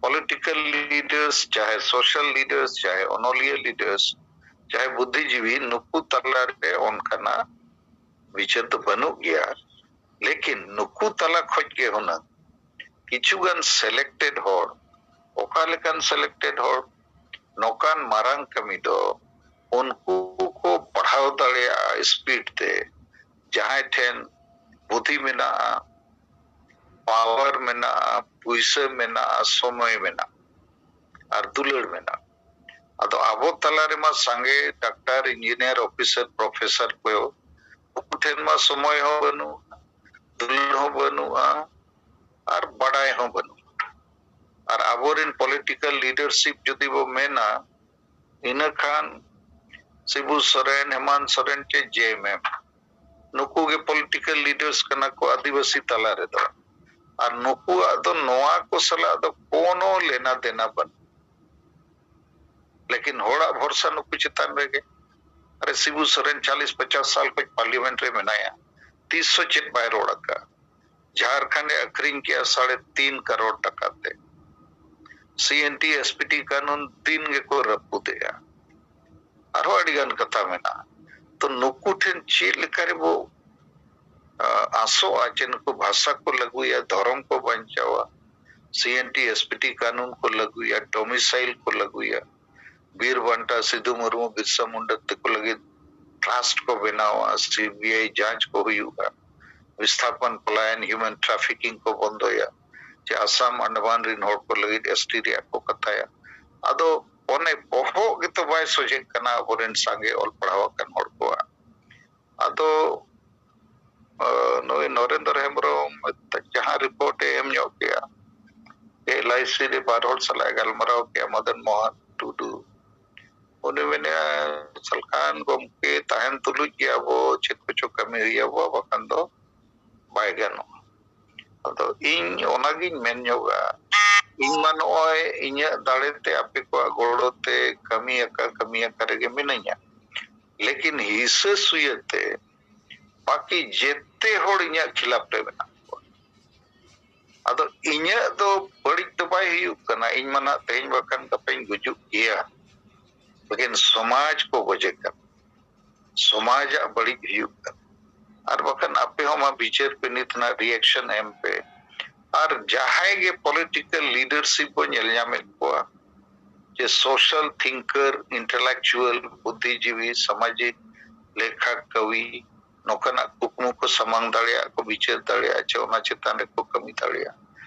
political leaders, ᱪᱟᱦᱮ social leaders, ᱪᱟᱦᱮ ᱚᱱᱚᱞᱤᱭᱟᱹ leaders, ᱪᱟᱦᱮ ᱵᱩᱫᱽᱫᱷᱤᱡᱤᱵᱤ, ᱱᱩᱠᱩ ᱛᱟᱞᱟᱨᱮ ᱚᱱᱠᱟᱱᱟᱜ ᱵᱤᱪᱟᱹᱨ ᱫᱚ ᱵᱟᱹᱱᱩᱜ ᱜᱮᱭᱟ᱾ ᱞᱮᱠᱤᱱ ᱱᱩᱠᱩ ᱛᱟᱞᱟ ᱠᱷᱚᱡ ᱜᱮ ᱦᱩᱱᱟᱹᱝ ᱠᱤᱪᱷᱩ ᱜᱟᱱ selected ᱦᱚᱲ, ᱚᱠᱟ ᱞᱮᱠᱟᱱ selected ᱦᱚᱲ, ᱱᱚᱝᱠᱟᱱ ᱢᱟᱨᱟᱝ ᱠᱟᱹᱢᱤ ᱫᱚ ᱩᱱᱠᱩ ᱠᱚ ᱯᱟᱲᱦᱟᱣ ᱫᱟᱲᱮᱭᱟᱜᱼᱟ speed ᱛᱮ, ᱡᱟᱦᱟᱸᱭ ᱴᱷᱮᱱ ᱵᱩᱫᱷᱤ ᱢᱮᱱᱟᱜᱼᱟ, power ᱢᱮᱱᱟᱜᱼᱟ, ᱯᱩᱭᱥᱟᱹ ᱢᱮᱱᱟᱜᱼᱟ, ᱥᱚᱢᱚᱭ ᱢᱮᱱᱟᱜᱼᱟ, ᱟᱨ ᱫᱩᱞᱟᱹᱲ ᱢᱮᱱᱟᱜᱼᱟ᱾ ᱟᱫᱚ ᱟᱵᱚ ᱛᱟᱞᱟ ᱨᱮᱢᱟ ᱥᱟᱸᱜᱮ ᱰᱟᱠᱛᱟᱨ, ᱤᱧᱡᱤᱱᱤᱭᱟᱨ, ᱚᱯᱷᱤᱥᱟᱨ, ᱯᱨᱚᱯᱷᱮᱥᱚᱨ ᱠᱚ, ᱩᱱᱠᱩ ᱴᱷᱮᱱ ᱢᱟ ᱥᱚᱢᱚᱭ ᱦᱚᱸ ᱵᱟᱹᱱᱩᱜᱼᱟ, ᱫᱩᱞᱟᱹᱲ ᱦᱚᱸ ᱵᱟᱹᱱᱩᱜᱼᱟ, ᱟᱨ ᱵᱟᱰᱟᱭ ᱦᱚᱸ ᱵᱟᱹᱱᱩᱜᱼᱟ᱾ ᱟᱨ ᱟᱵᱚᱨᱮᱱ political leadership ᱡᱩᱫᱤ ᱵᱚ ᱢᱮᱱᱟ, ᱤᱱᱟᱹ ᱠᱷᱟᱱ ᱥᱤᱵᱩ ᱥᱚᱨᱮᱱ, ᱦᱮᱢᱟᱱᱛ ᱥᱚᱨᱮᱱ ᱪᱮ ᱡᱮ ᱮᱢ ᱮᱢ, ᱱᱩᱠᱩ ᱜᱮ political leaders ᱠᱟᱱᱟ ᱠᱚ ᱟᱹᱫᱤᱵᱟᱹᱥᱤ ᱛᱟᱞᱟ ᱨᱮᱫᱚ᱾ ᱟᱨ ᱱᱩᱠᱩᱣᱟᱜ ᱫᱚ ᱱᱚᱣᱟ ᱠᱚ ᱥᱟᱞᱟᱜ ᱫᱚ ᱠᱳᱱᱳ ᱞᱮᱱᱟ ᱫᱮᱱᱟ ᱵᱟᱹᱱᱩᱜ᱾ ᱞᱮᱠᱤᱱ ᱦᱚᱲᱟᱜ ᱵᱷᱚᱨᱥᱟ ᱱᱩᱠᱩ ᱪᱮᱛᱟᱱ ᱨᱮᱜᱮ᱾ ᱟᱨᱮ ᱥᱤᱵᱩ ᱥᱚᱨᱮᱱ ᱪᱟᱞᱤᱥ ᱯᱚᱪᱟᱥ ᱥᱟᱞ ᱠᱷᱚᱱ parliament ᱨᱮ ᱢᱮᱱᱟᱭᱟ, ᱛᱤᱥ ᱦᱚᱸ ᱪᱮᱫ ᱵᱟᱭ ᱨᱚᱲ ᱟᱠᱟᱫᱼᱟ᱾ ᱡᱷᱟᱲᱠᱷᱚᱸᱰ ᱮ ᱟᱹᱠᱷᱨᱤᱧ ᱠᱮᱜᱼᱟ ᱥᱟᱲᱮ ᱛᱤᱱ ᱠᱟᱨᱳᱲ ᱴᱟᱠᱟ ᱛᱮ᱾ ᱥᱤ N T S P T ᱠᱟᱹᱱᱩᱱ ᱫᱤᱱ ᱜᱮᱠᱚ ᱨᱟᱹᱯᱩᱫᱮᱜᱼᱟ᱾ ᱟᱨᱦᱚᱸ ᱟᱹᱰᱤ ᱜᱟᱱ ᱠᱟᱛᱷᱟ ᱢᱮᱱᱟᱜᱼᱟ᱾ ᱛᱚ ᱱᱩᱠᱩ ᱴᱷᱮᱱ ᱪᱮᱫ ᱞᱮᱠᱟ ᱨᱮᱵᱚ, ᱟ, ᱟᱥᱚᱜᱼᱟ ᱡᱮ ᱱᱩᱠᱩ ᱵᱷᱟᱥᱟ ᱠᱚ ᱞᱟᱹᱜᱩᱭᱟ, ᱫᱷᱚᱨᱚᱢ ᱠᱚ ᱵᱟᱧᱪᱟᱣᱟ, ᱥᱤ N T S P T ᱠᱟᱹᱱᱩᱱ ᱠᱚ ᱞᱟᱹᱜᱩᱭᱟ, ᱰᱚᱢᱤᱥᱟᱭᱤᱞ ᱠᱚ ᱞᱟᱹᱜᱩᱭᱟ, ᱵᱤᱨ ᱵᱟᱱᱴᱟ, ᱥᱤᱫᱩ ᱢᱩᱨᱢᱩ, ᱵᱤᱨᱥᱟ ᱢᱩᱱᱰᱟ ᱛᱟᱠᱚ ᱞᱟᱹᱜᱤᱫ ᱴᱨᱟᱥᱴ ᱠᱚ ᱵᱮᱱᱟᱣᱟ, ᱥᱤ ᱵᱤ ᱟᱭ ᱡᱟᱸᱪ ᱠᱚ ᱦᱩᱭᱩᱜᱼᱟ, ᱵᱤᱥᱛᱷᱟᱯᱚᱱ ᱯᱚᱞᱟᱭᱚᱱ, ᱦᱤᱭᱩᱢᱮᱱ ᱴᱨᱟᱯᱷᱤᱠᱤᱝ ᱠᱚ ᱵᱚᱱᱫᱚᱭᱟ, ᱪᱮ ᱟᱥᱟᱢ ᱟᱱᱰᱟᱢᱟᱱ ᱨᱤᱱ ᱦᱚᱲ ᱠᱚ ᱞᱟᱹᱜᱤᱫ ᱮᱥ ᱴᱤ ᱨᱮᱭᱟᱜ ᱠᱚ ᱠᱟᱛᱷᱟᱭᱟ᱾ ᱟᱫᱚ ᱚᱱᱮ ᱵᱚᱦᱚᱜ ᱜᱮᱛᱚ ᱵᱟᱭ ᱥᱚᱡᱷᱮᱜ ᱠᱟᱱᱟ ᱟᱵᱚᱨᱮᱱ ᱥᱟᱸᱜᱮ ᱚᱞ ᱯᱟᱲᱦᱟᱣ ᱟᱠᱟᱱ ᱦᱚᱲ ᱠᱚᱣᱟᱜ᱾ ᱟᱫᱚ, ᱟ, ᱱᱩᱭ ᱱᱚᱨᱮᱱᱫᱨᱚ ᱦᱮᱢᱵᱨᱚᱢ ᱡᱟᱦᱟᱸ ᱨᱤᱯᱳᱨᱴ ᱮ ᱮᱢ ᱧᱚᱜ ᱠᱮᱜᱼᱟ, ᱮᱞ ᱟᱭ ᱥᱤ ᱨᱮ ᱵᱟᱨ ᱦᱚᱲ ᱥᱟᱞᱟᱜ ᱮ ᱜᱟᱞᱢᱟᱨᱟᱣ ᱠᱮᱜᱼᱟ, ᱢᱚᱫᱚᱱ ᱢᱳᱦᱚᱱ ᱴᱩᱰᱩ, ᱩᱱᱤ ᱢᱮᱱᱮᱜᱼᱟ, "ᱥᱟᱞᱠᱷᱟᱱ ᱜᱚᱢᱠᱮ ᱛᱟᱦᱮᱱ ᱛᱩᱞᱩᱡ ᱜᱮ ᱟᱵᱚ ᱪᱮᱫ ᱠᱚᱪᱚ ᱠᱟᱹᱢᱤ ᱦᱩᱭ ᱟᱵᱚᱣᱟ, ᱵᱟᱠᱷᱟᱱ ᱫᱚ ᱵᱟᱭ ᱜᱟᱱᱚᱜᱼᱟ᱾" ᱟᱫᱚ ᱤᱧ ᱚᱱᱟᱜᱤᱧ ᱢᱮᱱ ᱧᱚᱜᱟ, ᱤᱧ ᱢᱟ ᱱᱚᱜᱼᱚᱭ ᱤᱧᱟᱹᱜ ᱫᱟᱲᱮ ᱛᱮ, ᱟᱯᱮ ᱠᱚᱣᱟᱜ ᱜᱚᱲᱚ ᱛᱮ ᱠᱟᱹᱢᱤ ᱟᱠᱟ, ᱠᱟᱹᱢᱤ ᱟᱠᱟ ᱨᱮᱜᱮ ᱢᱤᱱᱟᱹᱧᱟ, ᱞᱮᱠᱤᱱ ᱦᱤᱥᱟᱹ ᱥᱩᱭᱟᱹ ᱛᱮ ᱵᱟᱹᱠᱤ ᱡᱮᱛᱮ ᱦᱚᱲ ᱤᱧᱟᱹᱜ ᱠᱷᱤᱞᱟᱯ ᱨᱮ ᱢᱮᱱᱟᱜ ᱠᱚᱣᱟ᱾ ᱟᱫᱚ ᱤᱧᱟᱹᱜ ᱫᱚ ᱵᱟᱹᱲᱤᱡ ᱫᱚ ᱵᱟᱭ ᱦᱩᱭᱩᱜ ᱠᱟᱱᱟ, ᱤᱧ ᱢᱟ ᱱᱟᱜ ᱛᱮᱦᱮᱧ ᱵᱟᱠᱷᱟᱱ ᱜᱟᱯᱟᱧ ᱜᱩᱡᱩᱜ ᱜᱮᱭᱟ, ᱞᱮᱠᱤᱱ ᱥᱚᱢᱟᱡᱽ ᱠᱚ ᱜᱚᱡᱮ ᱠᱟᱱᱟ, ᱥᱚᱢᱟᱡᱟᱜ ᱵᱟᱹᱲᱤᱡ ᱦᱩᱭᱩᱜ ᱠᱟᱱᱟ᱾ ᱟᱨ ᱵᱟᱠᱷᱟᱱ ᱟᱯᱮ ᱦᱚᱸ ᱢᱟ ᱵᱤᱪᱟᱹᱨ ᱯᱮ, ᱱᱤᱛ ᱨᱮᱱᱟᱜ ᱨᱤᱭᱮᱠᱥᱚᱱ ᱮᱢ ᱯᱮ᱾ ᱟᱨ ᱡᱟᱦᱟᱸᱭ ᱜᱮ ᱯᱚᱞᱤᱴᱤᱠᱟᱞ ᱞᱤᱰᱟᱨᱥᱤᱯ ᱵᱚᱱ ᱧᱮᱞ ᱧᱟᱢᱮᱫ ᱠᱚᱣᱟ, ᱡᱮ ᱥᱳᱥᱟᱞ ᱛᱷᱤᱝᱠᱟᱨ, ᱤᱱᱴᱮᱞᱮᱠᱪᱩᱣᱟᱞ, ᱵᱩᱫᱽᱫᱷᱤᱡᱤᱵᱤ, ᱥᱟᱢᱟᱡᱤᱠ, ᱞᱮᱠᱷᱟ ᱠᱟᱹᱣᱤ, ᱱᱚᱝᱠᱟᱱᱟᱜ ᱠᱩᱠᱢᱩ ᱠᱚ ᱥᱟᱢᱟᱝ ᱫᱟᱲᱮᱭᱟᱜᱼᱟ, ᱠᱚ ᱵᱤᱪᱟᱹᱨ ᱫᱟᱲᱮᱭᱟᱜᱼᱟ, ᱪᱮ ᱚᱱᱟ ᱪᱮᱛᱟᱱ ᱨᱮᱠᱚ ᱠᱟᱹᱢᱤ ᱫᱟᱲᱮᱭᱟᱜᱼᱟ᱾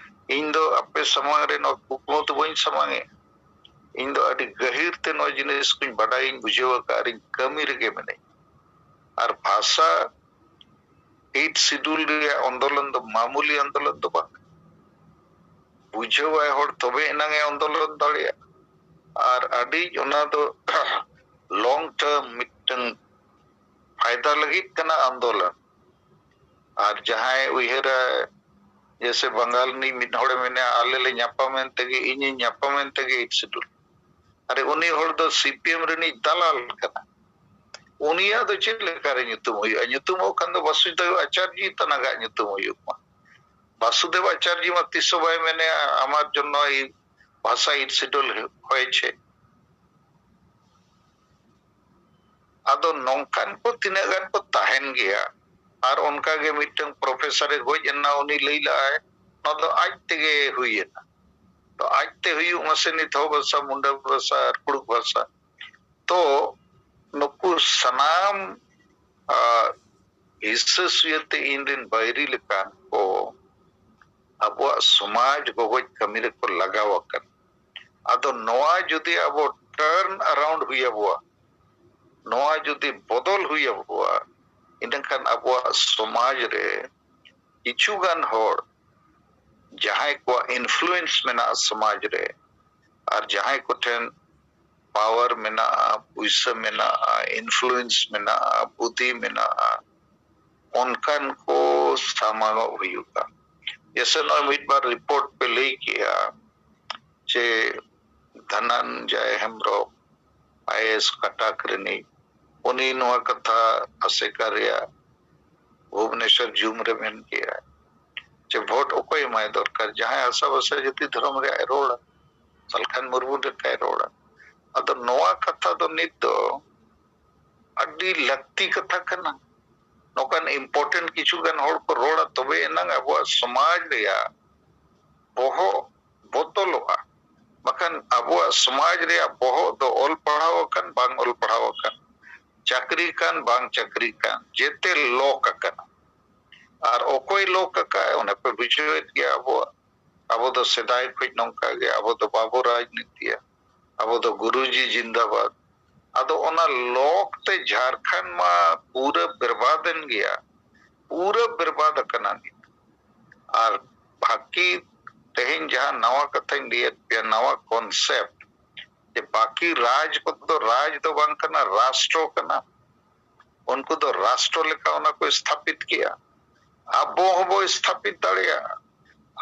ᱤᱧ ᱫᱚ ᱟᱯᱮ ᱥᱟᱢᱟᱝ ᱨᱮ ᱱᱚᱣᱟ ᱠᱩᱠᱢᱩ ᱫᱚ ᱵᱟᱹᱧ ᱥᱟᱢᱟᱝ ᱮᱫ, ᱤᱧ ᱫᱚ ᱟᱹᱰᱤ ᱜᱟᱹᱦᱤᱨ ᱛᱮ ᱱᱚᱣᱟ ᱡᱤᱱᱤᱥ ᱠᱚᱧ ᱵᱟᱰᱟᱭᱟᱹᱧ, ᱵᱩᱡᱷᱟᱹᱣ ᱟᱠᱟᱫ ᱟᱨᱤᱧ ᱠᱟᱹᱢᱤ ᱨᱮᱜᱮ ᱢᱮᱱᱟᱹᱧ᱾ ᱟᱨ ᱵᱷᱟᱥᱟ ᱮᱭᱤᱴ ᱥᱤᱰᱩᱞ ᱨᱮᱭᱟᱜ ᱟᱱᱫᱳᱞᱚᱱ ᱫᱚ ᱢᱟᱢᱩᱞᱤ ᱟᱱᱫᱳᱞᱚᱱ ᱫᱚ ᱵᱟᱝ᱾ ᱵᱩᱡᱷᱟᱹᱣᱟᱭ ᱦᱚᱲ ᱛᱚᱵᱮ ᱮᱱᱟᱝ ᱮ ᱟᱱᱫᱳᱞᱚᱱ ᱫᱟᱲᱮᱭᱟᱜᱼᱟ᱾ ᱟᱨ ᱟᱹᱰᱤ ᱚᱱᱟ ᱫᱚ ᱞᱚᱝ ᱴᱟᱨᱢ ᱢᱤᱫᱴᱟᱝ ᱯᱷᱟᱭᱫᱟ ᱞᱟᱹᱜᱤᱫ ᱠᱟᱱᱟ ᱟᱱᱫᱳᱞᱚᱱ᱾ ᱟᱨ ᱡᱟᱦᱟᱸᱭ ᱩᱭᱦᱟᱹᱨᱟ, ᱡᱮᱭᱥᱮ ᱵᱟᱝᱜᱟᱞ ᱨᱤᱱᱤᱡ ᱢᱤᱫ ᱦᱚᱲᱮ ᱢᱮᱱᱟ, "ᱟᱞᱮ ᱞᱮ ᱧᱟᱯᱟᱢᱮᱱ ᱛᱮᱜᱮ, ᱤᱧᱤᱧ ᱧᱟᱯᱟᱢᱮᱱ ᱛᱮᱜᱮ ᱮᱭᱤᱴ ᱥᱤᱰᱩᱞ", ᱟᱨᱮ ᱩᱱᱤ ᱦᱚᱲ ᱫᱚ ᱥᱤ ᱯᱤ ᱮᱢ ᱨᱤᱱᱤᱡ ᱫᱟᱞᱟᱞ ᱠᱟᱱᱟ᱾ ᱩᱱᱤᱭᱟᱜ ᱫᱚ ᱪᱮᱫ ᱞᱮᱠᱟᱨᱮ ᱧᱩᱛᱩᱢ ᱦᱩᱭᱩᱜᱼᱟ? ᱧᱩᱛᱩᱢᱚᱜ ᱠᱷᱟᱱ ᱫᱚ ᱵᱟᱥᱩᱫᱮᱵ ᱟᱪᱟᱨᱡᱤ ᱛᱟᱱᱟᱜᱟᱜ ᱧᱩᱛᱩᱢ ᱦᱩᱭᱩᱜ ᱢᱟ᱾ ᱵᱟᱥᱩᱫᱮᱵ ᱟᱪᱟᱨᱡᱤ ᱢᱟ ᱛᱤᱥ ᱦᱚᱸ ᱵᱟᱭ ᱢᱮᱱᱮᱜᱼᱟ, "ᱟᱢᱟᱨ ᱡᱚᱱᱱᱚ ᱮᱭ ᱵᱷᱟᱥᱟ ᱤᱨᱥᱤᱰᱚᱞ ᱦᱚᱭᱮᱪᱷᱮ᱾ ᱟᱫᱚ ᱱᱚᱝᱠᱟᱱ ᱠᱚ ᱛᱤᱱᱟᱹᱜ ᱜᱟᱱ ᱠᱚ ᱛᱟᱦᱮᱱ ᱜᱮᱭᱟ᱾ ᱟᱨ ᱚᱱᱠᱟ ᱜᱮ ᱢᱤᱫᱴᱟᱝ ᱯᱨᱚᱯᱷᱮᱥᱚᱨ ᱮ ᱜᱚᱡ ᱮᱱᱟ, ᱩᱱᱤ ᱞᱟᱹᱭ ᱞᱟᱜᱼᱟᱭ, "ᱱᱚᱣᱟ ᱫᱚ ᱟᱡ ᱛᱮᱜᱮ ᱦᱩᱭ ᱮᱱᱟ᱾" ᱛᱚ ᱟᱡ ᱛᱮ ᱦᱩᱭᱩᱜ ᱢᱟᱥᱮ ᱱᱤᱛ ᱦᱚᱸ ᱵᱷᱟᱥᱟ, ᱢᱩᱱᱰᱟ ᱵᱷᱟᱥᱟ ᱟᱨ ᱠᱩᱲᱩᱠ ᱵᱷᱟᱥᱟ᱾ ᱛᱚ ᱱᱩᱠᱩ ᱥᱟᱱᱟᱢ, ᱟ, ᱦᱤᱥᱟᱹ ᱥᱩᱭᱟᱹ ᱛᱮ ᱤᱧ ᱨᱮᱱ ᱵᱟᱹᱭᱨᱤ ᱞᱮᱠᱟᱱ ᱠᱚ ᱟᱵᱚᱣᱟᱜ ᱥᱚᱢᱟᱡᱽ ᱜᱚᱜᱚᱡ ᱠᱟᱹᱢᱤ ᱨᱮᱠᱚ ᱞᱟᱜᱟᱣ ᱟᱠᱟᱱᱟ᱾ ᱟᱫᱚ ᱱᱚᱣᱟ ᱡᱩᱫᱤ ᱟᱵᱚ turn around ᱦᱩᱭ ᱟᱵᱚᱣᱟ, ᱱᱚᱣᱟ ᱡᱩᱫᱤ ᱵᱚᱫᱚᱞ ᱦᱩᱭ ᱟᱵᱚᱣᱟ, ᱤᱱᱟᱹᱠᱷᱟᱱ ᱟᱵᱚᱣᱟᱜ ᱥᱚᱢᱟᱡᱽ ᱨᱮ ᱠᱤᱪᱷᱩ ᱜᱟᱱ ᱦᱚᱲ, ᱡᱟᱦᱟᱸᱭ ᱠᱚᱣᱟᱜ influence ᱢᱮᱱᱟᱜᱼᱟ ᱥᱚᱢᱟᱡᱽ ᱨᱮ, ᱟᱨ ᱡᱟᱦᱟᱸᱭ ᱠᱚᱴᱷᱮᱱ power ᱢᱮᱱᱟᱜᱼᱟ, ᱯᱩᱭᱥᱟᱹ ᱢᱮᱱᱟᱜᱼᱟ, influence ᱢᱮᱱᱟᱜᱼᱟ, ᱵᱩᱫᱷᱤ ᱢᱮᱱᱟᱜᱼᱟ, ᱚᱱᱠᱟᱱ ᱠᱚ ᱥᱟᱢᱟᱝᱚᱜ ᱦᱩᱭᱩᱜᱼᱟ᱾ ᱡᱮᱥᱮ ᱱᱚᱜᱼᱚᱭ ᱢᱤᱫ ᱵᱟᱨ report ᱯᱮ ᱞᱟᱹᱭ ᱠᱮᱜᱼᱟ ᱡᱮ ᱫᱷᱟᱱᱟᱱᱡᱚᱭ ᱦᱮᱢᱵᱨᱚᱢ, IAS ᱠᱟᱴᱟᱠ ᱨᱤᱱᱤᱡ, ᱩᱱᱤ ᱱᱚᱣᱟ ᱠᱟᱛᱷᱟ ᱟᱥᱮᱠᱟ ᱨᱮᱭᱟᱜ ᱵᱷᱩᱵᱽᱱᱮᱥᱚᱨ ᱡᱩᱢ ᱨᱮ ᱢᱮᱱ ᱠᱮᱜᱼᱟ ᱡᱮ ᱵᱷᱳᱴ ᱚᱠᱚᱭ ᱮᱢᱟᱭ ᱫᱚᱨᱠᱟᱨ, ᱡᱟᱦᱟᱸᱭ ᱦᱟᱥᱟ ᱵᱷᱟᱥᱟ ᱡᱟᱹᱛᱤ ᱫᱷᱚᱨᱚᱢ ᱨᱮᱭᱟᱜ ᱮ ᱨᱚᱲᱟ, ᱥᱟᱞᱠᱷᱟᱱ ᱢᱩᱨᱢᱩ ᱞᱮᱠᱟᱭ ᱨᱚᱲᱟ᱾ ᱟᱫᱚ ᱱᱚᱣᱟ ᱠᱟᱛᱷᱟ ᱫᱚ ᱱᱤᱛ ᱫᱚ ᱟᱹᱰᱤ ᱞᱟᱹᱠᱛᱤ ᱠᱟᱛᱷᱟ ᱠᱟᱱᱟ᱾ ᱱᱚᱝᱠᱟᱱ important ᱠᱤᱪᱷᱩ ᱜᱟᱱ ᱦᱚᱲ ᱠᱚ ᱨᱚᱲᱟ, ᱛᱚᱵᱮ ᱮᱱᱟᱝ ᱟᱵᱚᱣᱟᱜ ᱥᱚᱢᱟᱡᱽ ᱨᱮᱭᱟᱜ ᱵᱚᱦᱚᱜ ᱵᱚᱛᱚᱞᱚᱜᱼᱟ᱾ ᱵᱟᱠᱷᱟᱱ ᱟᱵᱚᱣᱟᱜ ᱥᱚᱢᱟᱡᱽ ᱨᱮᱭᱟᱜ ᱵᱚᱦᱚᱜ ᱫᱚ ᱚᱞ ᱯᱟᱲᱦᱟᱣ ᱟᱠᱟᱱ, ᱵᱟᱝ ᱚᱞ ᱯᱟᱲᱦᱟᱣ ᱟᱠᱟᱱ, ᱪᱟᱹᱠᱨᱤ ᱠᱟᱱ, ᱵᱟᱝ ᱪᱟᱹᱠᱨᱤ ᱠᱟᱱ, ᱡᱮᱛᱮ lock ᱟᱠᱟᱱᱟ᱾ ᱟᱨ ᱚᱠᱚᱭ lock ᱟᱠᱟᱫ, ᱚᱱᱟ ᱯᱮ ᱵᱩᱡᱷᱟᱹᱣᱮᱫ ᱜᱮᱭᱟ᱾ ᱟᱵᱚᱣᱟᱜ, ᱟᱵᱚ ᱫᱚ ᱥᱮᱫᱟᱭ ᱠᱷᱚᱱ ᱱᱚᱝᱠᱟ ᱜᱮ, ᱟᱵᱚ ᱫᱚ ᱵᱟᱵᱚ ᱨᱟᱡᱽᱱᱤᱛᱤᱭᱟ, ᱟᱵᱚ ᱫᱚ ᱜᱩᱨᱩᱡᱤ ᱡᱤᱱᱫᱟᱵᱟᱫ᱾ ᱟᱫᱚ ᱚᱱᱟ lock ᱛᱮ ᱡᱷᱟᱲᱠᱷᱚᱸᱰ ᱢᱟ ᱯᱩᱨᱟᱹ ᱵᱮᱨᱵᱟᱫ ᱮᱱ ᱜᱮᱭᱟ, ᱯᱩᱨᱟᱹ ᱵᱮᱨᱵᱟᱫ ᱟᱠᱟᱱᱟ ᱱᱤᱛ᱾ ᱟᱨ ᱵᱟᱹᱠᱤ ᱛᱮᱦᱮᱧ ᱡᱟᱦᱟᱸ ᱱᱟᱣᱟ ᱠᱟᱛᱷᱟᱧ ᱞᱟᱹᱭᱟᱫ ᱯᱮᱭᱟ, ᱱᱟᱣᱟ concept, ᱡᱮ ᱵᱟᱹᱠᱤ ᱨᱟᱡᱽ ᱠᱚᱫᱚ ᱨᱟᱡᱽ ᱫᱚ ᱵᱟᱝ ᱠᱟᱱᱟ, ᱨᱟᱥᱴᱨᱚ ᱠᱟᱱᱟ᱾ ᱩᱱᱠᱩ ᱫᱚ ᱨᱟᱥᱴᱨᱚ ᱞᱮᱠᱟ ᱚᱱᱟ ᱠᱚ ᱥᱛᱷᱟᱯᱤᱛ ᱠᱮᱜᱼᱟ᱾ ᱟᱵᱚ ᱦᱚᱸᱵᱚ ᱥᱛᱷᱟᱯᱤᱛ ᱫᱟᱲᱮᱭᱟᱜᱼᱟ᱾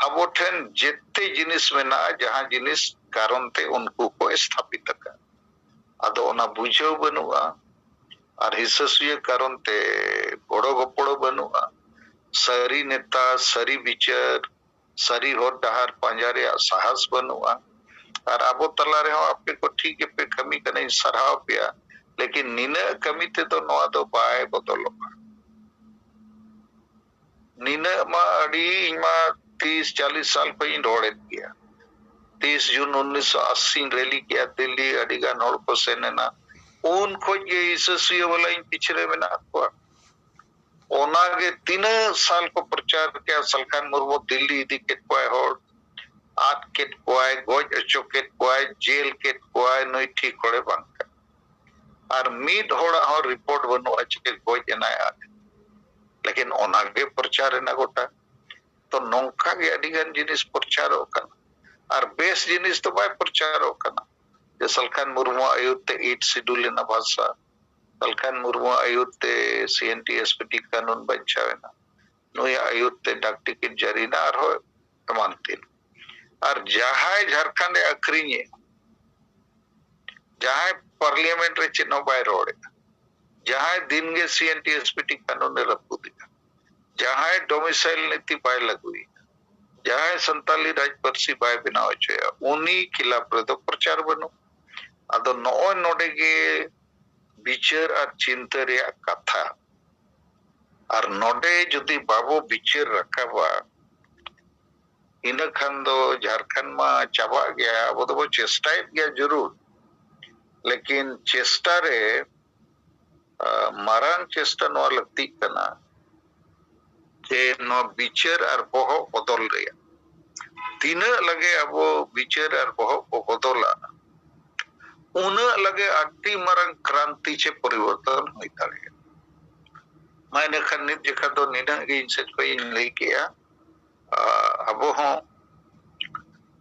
ᱟᱵᱚ ᱴᱷᱮᱱ ᱡᱮᱛᱮ ᱡᱤᱱᱤᱥ ᱢᱮᱱᱟᱜᱼᱟ, ᱡᱟᱦᱟᱸ ᱡᱤᱱᱤᱥ ᱠᱟᱨᱚᱱ ᱛᱮ ᱩᱱᱠᱩ ᱠᱚ ᱥᱛᱷᱟᱯᱤᱛ ᱟᱠᱟᱫ᱾ ᱟᱫᱚ ᱚᱱᱟ ᱵᱩᱡᱷᱟᱹᱣ ᱵᱟᱹᱱᱩᱜᱼᱟ᱾ ᱟᱨ ᱦᱤᱥᱟᱹ ᱥᱩᱭᱟᱹ ᱠᱟᱨᱚᱱ ᱛᱮ ᱜᱚᱲᱚ ᱜᱚᱯᱚᱲᱚ ᱵᱟᱹᱱᱩᱜᱼᱟ᱾ ᱥᱟᱹᱨᱤ ᱱᱮᱛᱟ, ᱥᱟᱹᱨᱤ ᱵᱤᱪᱟᱹᱨ, ᱥᱟᱹᱨᱤ ᱦᱚᱨ ᱰᱟᱦᱟᱨ ᱯᱟᱸᱡᱟ ᱨᱮᱭᱟᱜ ᱥᱟᱦᱟᱥ ᱵᱟᱹᱱᱩᱜᱼᱟ᱾ ᱟᱨ ᱟᱵᱚ ᱛᱟᱞᱟ ᱨᱮᱦᱚᱸ ᱟᱯᱮ ᱠᱚ ᱴᱷᱤᱠ ᱜᱮᱯᱮ ᱠᱟᱹᱢᱤ ᱠᱟᱱᱟ, ᱤᱧ ᱥᱟᱨᱦᱟᱣ ᱯᱮᱭᱟ᱾ ᱞᱮᱠᱤᱱ ᱱᱤᱱᱟᱹᱜ ᱠᱟᱹᱢᱤ ᱛᱮᱫᱚ ᱱᱚᱣᱟ ᱫᱚ ᱵᱟᱭ ᱵᱚᱫᱚᱞᱚᱜᱼᱟ᱾ ᱱᱤᱱᱟᱹᱜ ᱢᱟ ᱟᱹᱰᱤ, ᱤᱧ ᱢᱟ ᱛᱤᱥ ᱪᱟᱞᱤᱥ ᱥᱟᱞ ᱠᱷᱚᱱ ᱤᱧ ᱨᱚᱲᱮᱫ ᱜᱮᱭᱟ᱾ ᱛᱤᱥ ᱡᱩᱱ ᱩᱱᱤᱥᱥᱚ ᱟᱥᱤ ᱨᱮᱞᱤ ᱠᱮᱜᱼᱟ ᱫᱤᱞᱞᱤ, ᱟᱹᱰᱤ ᱜᱟᱱ ᱦᱚᱲ ᱠᱚ ᱥᱮᱱ ᱮᱱᱟ᱾ ᱩᱱ ᱠᱷᱚᱱ ᱜᱮ ᱦᱤᱸᱥᱟᱹ ᱥᱩᱭᱟᱹ ᱵᱟᱞᱟ ᱤᱧ ᱯᱤᱪᱷᱨᱮ ᱢᱮᱱᱟᱜ ᱠᱚᱣᱟ᱾ ᱚᱱᱟᱜᱮ ᱛᱤᱱᱟᱹᱜ ᱥᱟᱞ ᱠᱚ ᱯᱨᱚᱪᱟᱨ ᱠᱮᱜᱼᱟ, ᱥᱟᱞᱠᱷᱟᱱ ᱢᱩᱨᱢᱩ ᱫᱤᱞᱞᱤ ᱤᱫᱤ ᱠᱮᱫ ᱠᱚᱣᱟᱭ ᱦᱚᱲ, ᱟᱫ ᱠᱮᱫ ᱠᱚᱣᱟᱭ, ᱜᱚᱡ ᱦᱚᱪᱚ ᱠᱮᱫ ᱠᱚᱣᱟᱭ, ᱡᱮᱞ ᱠᱮᱫ ᱠᱚᱣᱟᱭ, ᱱᱩᱭ ᱴᱷᱤᱠ ᱦᱚᱲᱮ ᱵᱟᱝ ᱠᱟᱱᱟ᱾ ᱟᱨ ᱢᱤᱫ ᱦᱚᱲᱟᱜ ᱦᱚᱸ ᱨᱤᱯᱳᱨᱴ ᱵᱟᱹᱱᱩᱜᱼᱟ ᱡᱮ ᱜᱚᱡ ᱮᱱᱟᱭ ᱟᱫ᱾ ᱞᱮᱠᱤᱱ ᱚᱱᱟᱜᱮ ᱯᱨᱚᱪᱟᱨ ᱮᱱᱟ ᱜᱚᱴᱟ᱾ ᱛᱚ ᱱᱚᱝᱠᱟ ᱜᱮ ᱟᱹᱰᱤ ᱜᱟᱱ ᱡᱤᱱᱤᱥ ᱯᱨᱚᱪᱟᱨᱚᱜ ᱠᱟᱱᱟ, ᱟᱨ ᱵᱮᱥ ᱡᱤᱱᱤᱥ ᱫᱚ ᱵᱟᱭ ᱯᱨᱚᱪᱟᱨᱚᱜ ᱠᱟᱱᱟ᱾ ᱡᱮ ᱥᱟᱞᱠᱷᱟᱱ ᱢᱩᱨᱢᱩᱣᱟᱜ ᱟᱹᱭᱩᱨ ᱛᱮ ᱮᱭᱤᱴ ᱥᱤᱰᱩᱞ ᱮᱱᱟ ᱵᱷᱟᱥᱟ, ᱥᱟᱞᱠᱷᱟᱱ ᱢᱩᱨᱢᱩᱣᱟᱜ ᱟᱹᱭᱩᱨ ᱛᱮ ᱥᱤ N T S P T ᱠᱟᱹᱱᱩᱱ ᱵᱟᱧᱪᱟᱣ ᱮᱱᱟ, ᱱᱩᱭᱟᱜ ᱟᱹᱭᱩᱨ ᱛᱮ ᱰᱟᱠ ᱴᱤᱠᱤᱴ ᱡᱟᱹᱨᱤ ᱮᱱᱟ, ᱟᱨᱦᱚᱸ ᱮᱢᱟᱱ ᱛᱮᱱ᱾ ᱟᱨ ᱡᱟᱦᱟᱸᱭ ᱡᱷᱟᱲᱠᱷᱚᱸᱰ ᱮ ᱟᱹᱠᱷᱨᱤᱧᱮᱫ, ᱡᱟᱦᱟᱸᱭ ᱯᱟᱨᱞᱤᱭᱟᱢᱮᱱᱴ ᱨᱮ ᱪᱮᱫ ᱦᱚᱸ ᱵᱟᱭ ᱨᱚᱲᱮᱫ, ᱡᱟᱦᱟᱸᱭ ᱫᱤᱱ ᱜᱮ ᱥᱤ N T S P T ᱠᱟᱹᱱᱩᱱ ᱮ ᱨᱟᱹᱯᱩᱫᱮᱜᱼᱟ, ᱡᱟᱦᱟᱸᱭ ᱰᱚᱢᱤᱥᱟᱭᱤᱞ ᱱᱤᱛᱤ ᱵᱟᱭ ᱞᱟᱹᱜᱩᱭᱮᱫᱟ, ᱡᱟᱦᱟᱸᱭ ᱥᱟᱱᱛᱟᱞᱤ ᱨᱟᱡᱽ ᱯᱟᱹᱨᱥᱤ ᱵᱟᱭ ᱵᱮᱱᱟᱣ ᱦᱚᱪᱚᱭᱟ, ᱩᱱᱤ ᱠᱷᱤᱞᱟᱯ ᱨᱮᱫᱚ ᱯᱨᱚᱪᱟᱨ ᱵᱟᱹᱱᱩᱜ᱾ ᱟᱫᱚ ᱱᱚᱜᱼᱚᱭ ᱱᱚᱰᱮ ᱜᱮ ᱵᱤᱪᱟᱹᱨ ᱟᱨ ᱪᱤᱱᱛᱟᱹ ᱨᱮᱭᱟᱜ ᱠᱟᱛᱷᱟ᱾ ᱟᱨ ᱱᱚᱰᱮ ᱡᱩᱫᱤ ᱵᱟᱵᱚ ᱵᱤᱪᱟᱹᱨ ᱨᱟᱠᱟᱵᱟ, ᱤᱱᱟᱹ ᱠᱷᱟᱱ ᱫᱚ ᱡᱷᱟᱲᱠᱷᱚᱸᱰ ᱢᱟ ᱪᱟᱵᱟᱜ ᱜᱮᱭᱟ᱾ ᱟᱵᱚ ᱫᱚᱵᱚ ᱪᱮᱥᱴᱟᱭᱮᱫ ᱜᱮᱭᱟ ᱡᱚᱨᱩᱨ, ᱞᱮᱠᱤᱱ ᱪᱮᱥᱴᱟ ᱨᱮ, ᱟ, ᱢᱟᱨᱟᱝ ᱪᱮᱥᱴᱟ ᱱᱚᱣᱟ ᱞᱟᱹᱠᱛᱤᱜ ᱠᱟᱱᱟ ᱡᱮ ᱱᱚᱣᱟ ᱵᱤᱪᱟᱹᱨ ᱟᱨ ᱵᱚᱦᱚᱜ ᱵᱚᱫᱚᱞ ᱨᱮᱭᱟᱜ᱾ ᱛᱤᱱᱟᱹᱜ ᱞᱟᱜᱮ ᱟᱵᱚ ᱵᱤᱪᱟᱹᱨ ᱟᱨ ᱵᱚᱦᱚᱜ ᱵᱚ ᱵᱚᱫᱚᱞᱟ, ᱩᱱᱟᱹᱜ ᱞᱟᱜᱮ ᱟᱹᱰᱤ ᱢᱟᱨᱟᱝ ᱠᱨᱟᱱᱛᱤ ᱪᱮ ᱯᱚᱨᱤᱵᱚᱨᱛᱚᱱ ᱦᱩᱭ ᱫᱟᱲᱮᱭᱟᱜᱼᱟ᱾ ᱢᱟ ᱤᱱᱟᱹ ᱠᱷᱟᱱ ᱱᱤᱛ ᱡᱚᱠᱷᱟ ᱫᱚ ᱱᱤᱱᱟᱹᱜ ᱜᱮ ᱤᱧ ᱥᱮᱫ ᱠᱷᱚᱱ ᱤᱧ ᱞᱟᱹᱭ ᱠᱮᱜᱼᱟ᱾ ᱟ, ᱟᱵᱚ ᱦᱚᱸ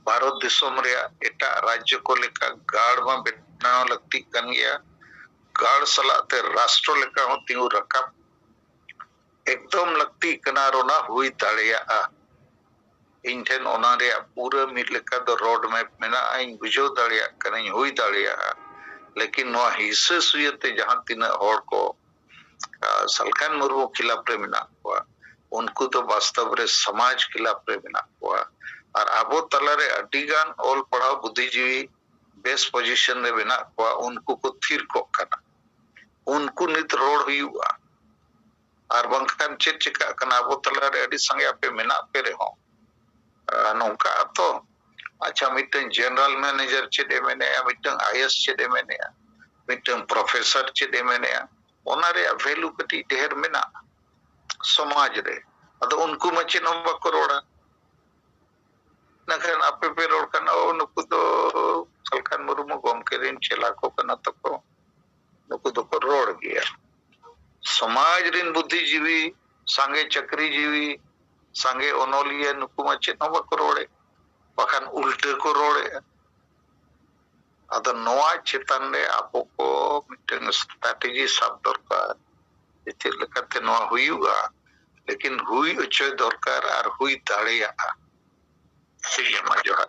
ᱵᱷᱟᱨᱚᱛ ᱫᱤᱥᱚᱢ ᱨᱮᱭᱟᱜ ᱮᱴᱟᱜ ᱨᱟᱡᱽᱡᱚ ᱠᱚ ᱞᱮᱠᱟ ᱜᱟᱲ ᱢᱟ ᱵᱮᱱᱟᱣ ᱞᱟᱹᱠᱛᱤᱜ ᱠᱟᱱ ᱜᱮᱭᱟ, ᱜᱟᱲ ᱥᱟᱞᱟᱜ ᱛᱮ ᱨᱟᱥᱴᱨᱚ ᱞᱮᱠᱟ ᱦᱚᱸ ᱛᱤᱸᱜᱩ ᱨᱟᱠᱟᱵ ᱮᱠᱫᱚᱢ ᱞᱟᱹᱠᱛᱤᱜ ᱠᱟᱱᱟ, ᱟᱨ ᱚᱱᱟ ᱦᱩᱭ ᱫᱟᱲᱮᱭᱟᱜᱼᱟ᱾ ᱤᱧ ᱴᱷᱮᱱ ᱚᱱᱟ ᱨᱮᱭᱟᱜ ᱯᱩᱨᱟᱹ ᱢᱤᱫ ᱞᱮᱠᱟ ᱫᱚ ᱨᱳᱰ ᱢᱮᱯ ᱢᱮᱱᱟᱜᱼᱟ, ᱤᱧ ᱵᱩᱡᱷᱟᱹᱣ ᱫᱟᱲᱮᱭᱟᱜ ᱠᱟᱹᱱᱟᱹᱧ, ᱦᱩᱭ ᱫᱟᱲᱮᱭᱟᱜᱼᱟ᱾ ᱞᱮᱠᱤᱱ ᱱᱚᱣᱟ ᱦᱤᱥᱟᱹ ᱥᱩᱭᱟᱹ ᱛᱮ ᱡᱟᱦᱟᱸ ᱛᱤᱱᱟᱹᱜ ᱦᱚᱲ ᱠᱚ, ᱟ, ᱥᱟᱞᱠᱷᱟᱱ ᱢᱩᱨᱢᱩ ᱠᱷᱤᱞᱟᱯ ᱨᱮ ᱢᱮᱱᱟᱜ ᱠᱚᱣᱟ, ᱩᱱᱠᱩ ᱫᱚ ᱵᱟᱥᱛᱚᱵ ᱨᱮ ᱥᱚᱢᱟᱡᱽ ᱠᱷᱤᱞᱟᱯ ᱨᱮ ᱢᱮᱱᱟᱜ ᱠᱚᱣᱟ᱾ ᱟᱨ ᱟᱵᱚ ᱛᱟᱞᱟᱨᱮ ᱟᱹᱰᱤᱜᱟᱱ ᱚᱞ ᱯᱟᱲᱦᱟᱣ ᱵᱩᱫᱽᱫᱷᱤᱡᱤᱵᱤ ᱵᱮᱥ position ᱨᱮ ᱢᱮᱱᱟᱜ ᱠᱚᱣᱟ, ᱩᱱᱠᱩ ᱠᱚ ᱛᱷᱤᱨ ᱠᱚᱜ ᱠᱟᱱᱟ᱾ ᱩᱱᱠᱩ ᱱᱤᱛ ᱨᱚᱲ ᱦᱩᱭᱩᱜᱼᱟ᱾ ᱟᱨ ᱵᱟᱝᱠᱷᱟᱱ ᱪᱮᱫ ᱪᱤᱠᱟᱹᱜ ᱠᱟᱱᱟ, ᱟᱵᱚ ᱛᱟᱞᱟᱨᱮ ᱟᱹᱰᱤ ᱥᱟᱸᱜᱮ ᱟᱯᱮ ᱢᱮᱱᱟᱜ ᱯᱮ ᱨᱮᱦᱚᱸ, ᱟᱨ ᱱᱚᱝᱠᱟ ᱛᱚ, ᱟᱪᱪᱷᱟ, ᱢᱤᱫᱴᱟᱝ general manager ᱪᱮᱫ ᱮ ᱢᱮᱱᱮᱜᱼᱟ, ᱢᱤᱫᱴᱟᱝ I A S ᱪᱮᱫ ᱮ ᱢᱮᱱᱮᱜᱼᱟ, ᱢᱤᱫᱴᱟᱝ professor ᱪᱮᱫ ᱮ ᱢᱮᱱᱮᱜᱼᱟ, ᱚᱱᱟ ᱨᱮᱭᱟᱜ value ᱠᱟᱹᱴᱤᱡ ᱰᱷᱮᱨ ᱢᱮᱱᱟᱜᱼᱟ ᱥᱚᱢᱟᱡᱽ ᱨᱮ᱾ ᱟᱫᱚ ᱩᱱᱠᱩ ᱢᱟ ᱪᱮᱫ ᱦᱚᱸ ᱵᱟᱠᱚ ᱨᱚᱲᱟ᱾ ᱢᱮᱱᱠᱷᱟᱱ ᱟᱯᱮ ᱯᱮ ᱨᱚᱲ ᱠᱟᱱᱟ, "ᱳ, ᱱᱩᱠᱩ ᱫᱚ ᱥᱟᱞᱠᱷᱟᱱ ᱢᱩᱨᱢᱩ ᱜᱚᱢᱠᱮ ᱨᱮᱱ ᱪᱮᱞᱟ ᱠᱚ ᱠᱟᱱᱟ ᱛᱟᱠᱚ, ᱱᱩᱠᱩ ᱫᱚᱠᱚ ᱨᱚᱲ ᱜᱮᱭᱟ᱾" ᱥᱚᱢᱟᱡᱽ ᱨᱮᱱ ᱵᱩᱫᱽᱫᱷᱤᱡᱤᱵᱤ, ᱥᱟᱸᱜᱮ ᱪᱟᱹᱠᱨᱤᱡᱤᱵᱤ, ᱥᱟᱸᱜᱮ ᱚᱱᱚᱞᱤᱭᱟᱹ, ᱱᱩᱠᱩ ᱢᱟ ᱪᱮᱫ ᱦᱚᱸ ᱵᱟᱠᱚ ᱨᱚᱲᱮᱫ, ᱵᱟᱠᱷᱟᱱ ᱩᱞᱴᱟᱹ ᱠᱚ ᱨᱚᱲᱮᱫᱼᱟ᱾ ᱟᱫᱚ ᱱᱚᱣᱟ ᱪᱮᱛᱟᱱ ᱨᱮ ᱟᱵᱚ ᱠᱚ ᱢᱤᱫᱴᱟᱝ strategy ᱥᱟᱵ ᱫᱚᱨᱠᱟᱨ, ᱡᱮ ᱪᱮᱫ ᱞᱮᱠᱟᱛᱮ ᱱᱚᱣᱟ ᱦᱩᱭᱩᱜᱼᱟ, ᱞᱮᱠᱤᱱ ᱦᱩᱭ ᱦᱚᱪᱚᱭ ᱫᱚᱨᱠᱟᱨ ᱟᱨ ᱦᱩᱭ ᱫᱟᱲᱮᱭᱟᱜᱼᱟ᱾ ᱴᱷᱤᱠ ᱜᱮᱭᱟ, ᱢᱟ ᱡᱚᱦᱟᱨ᱾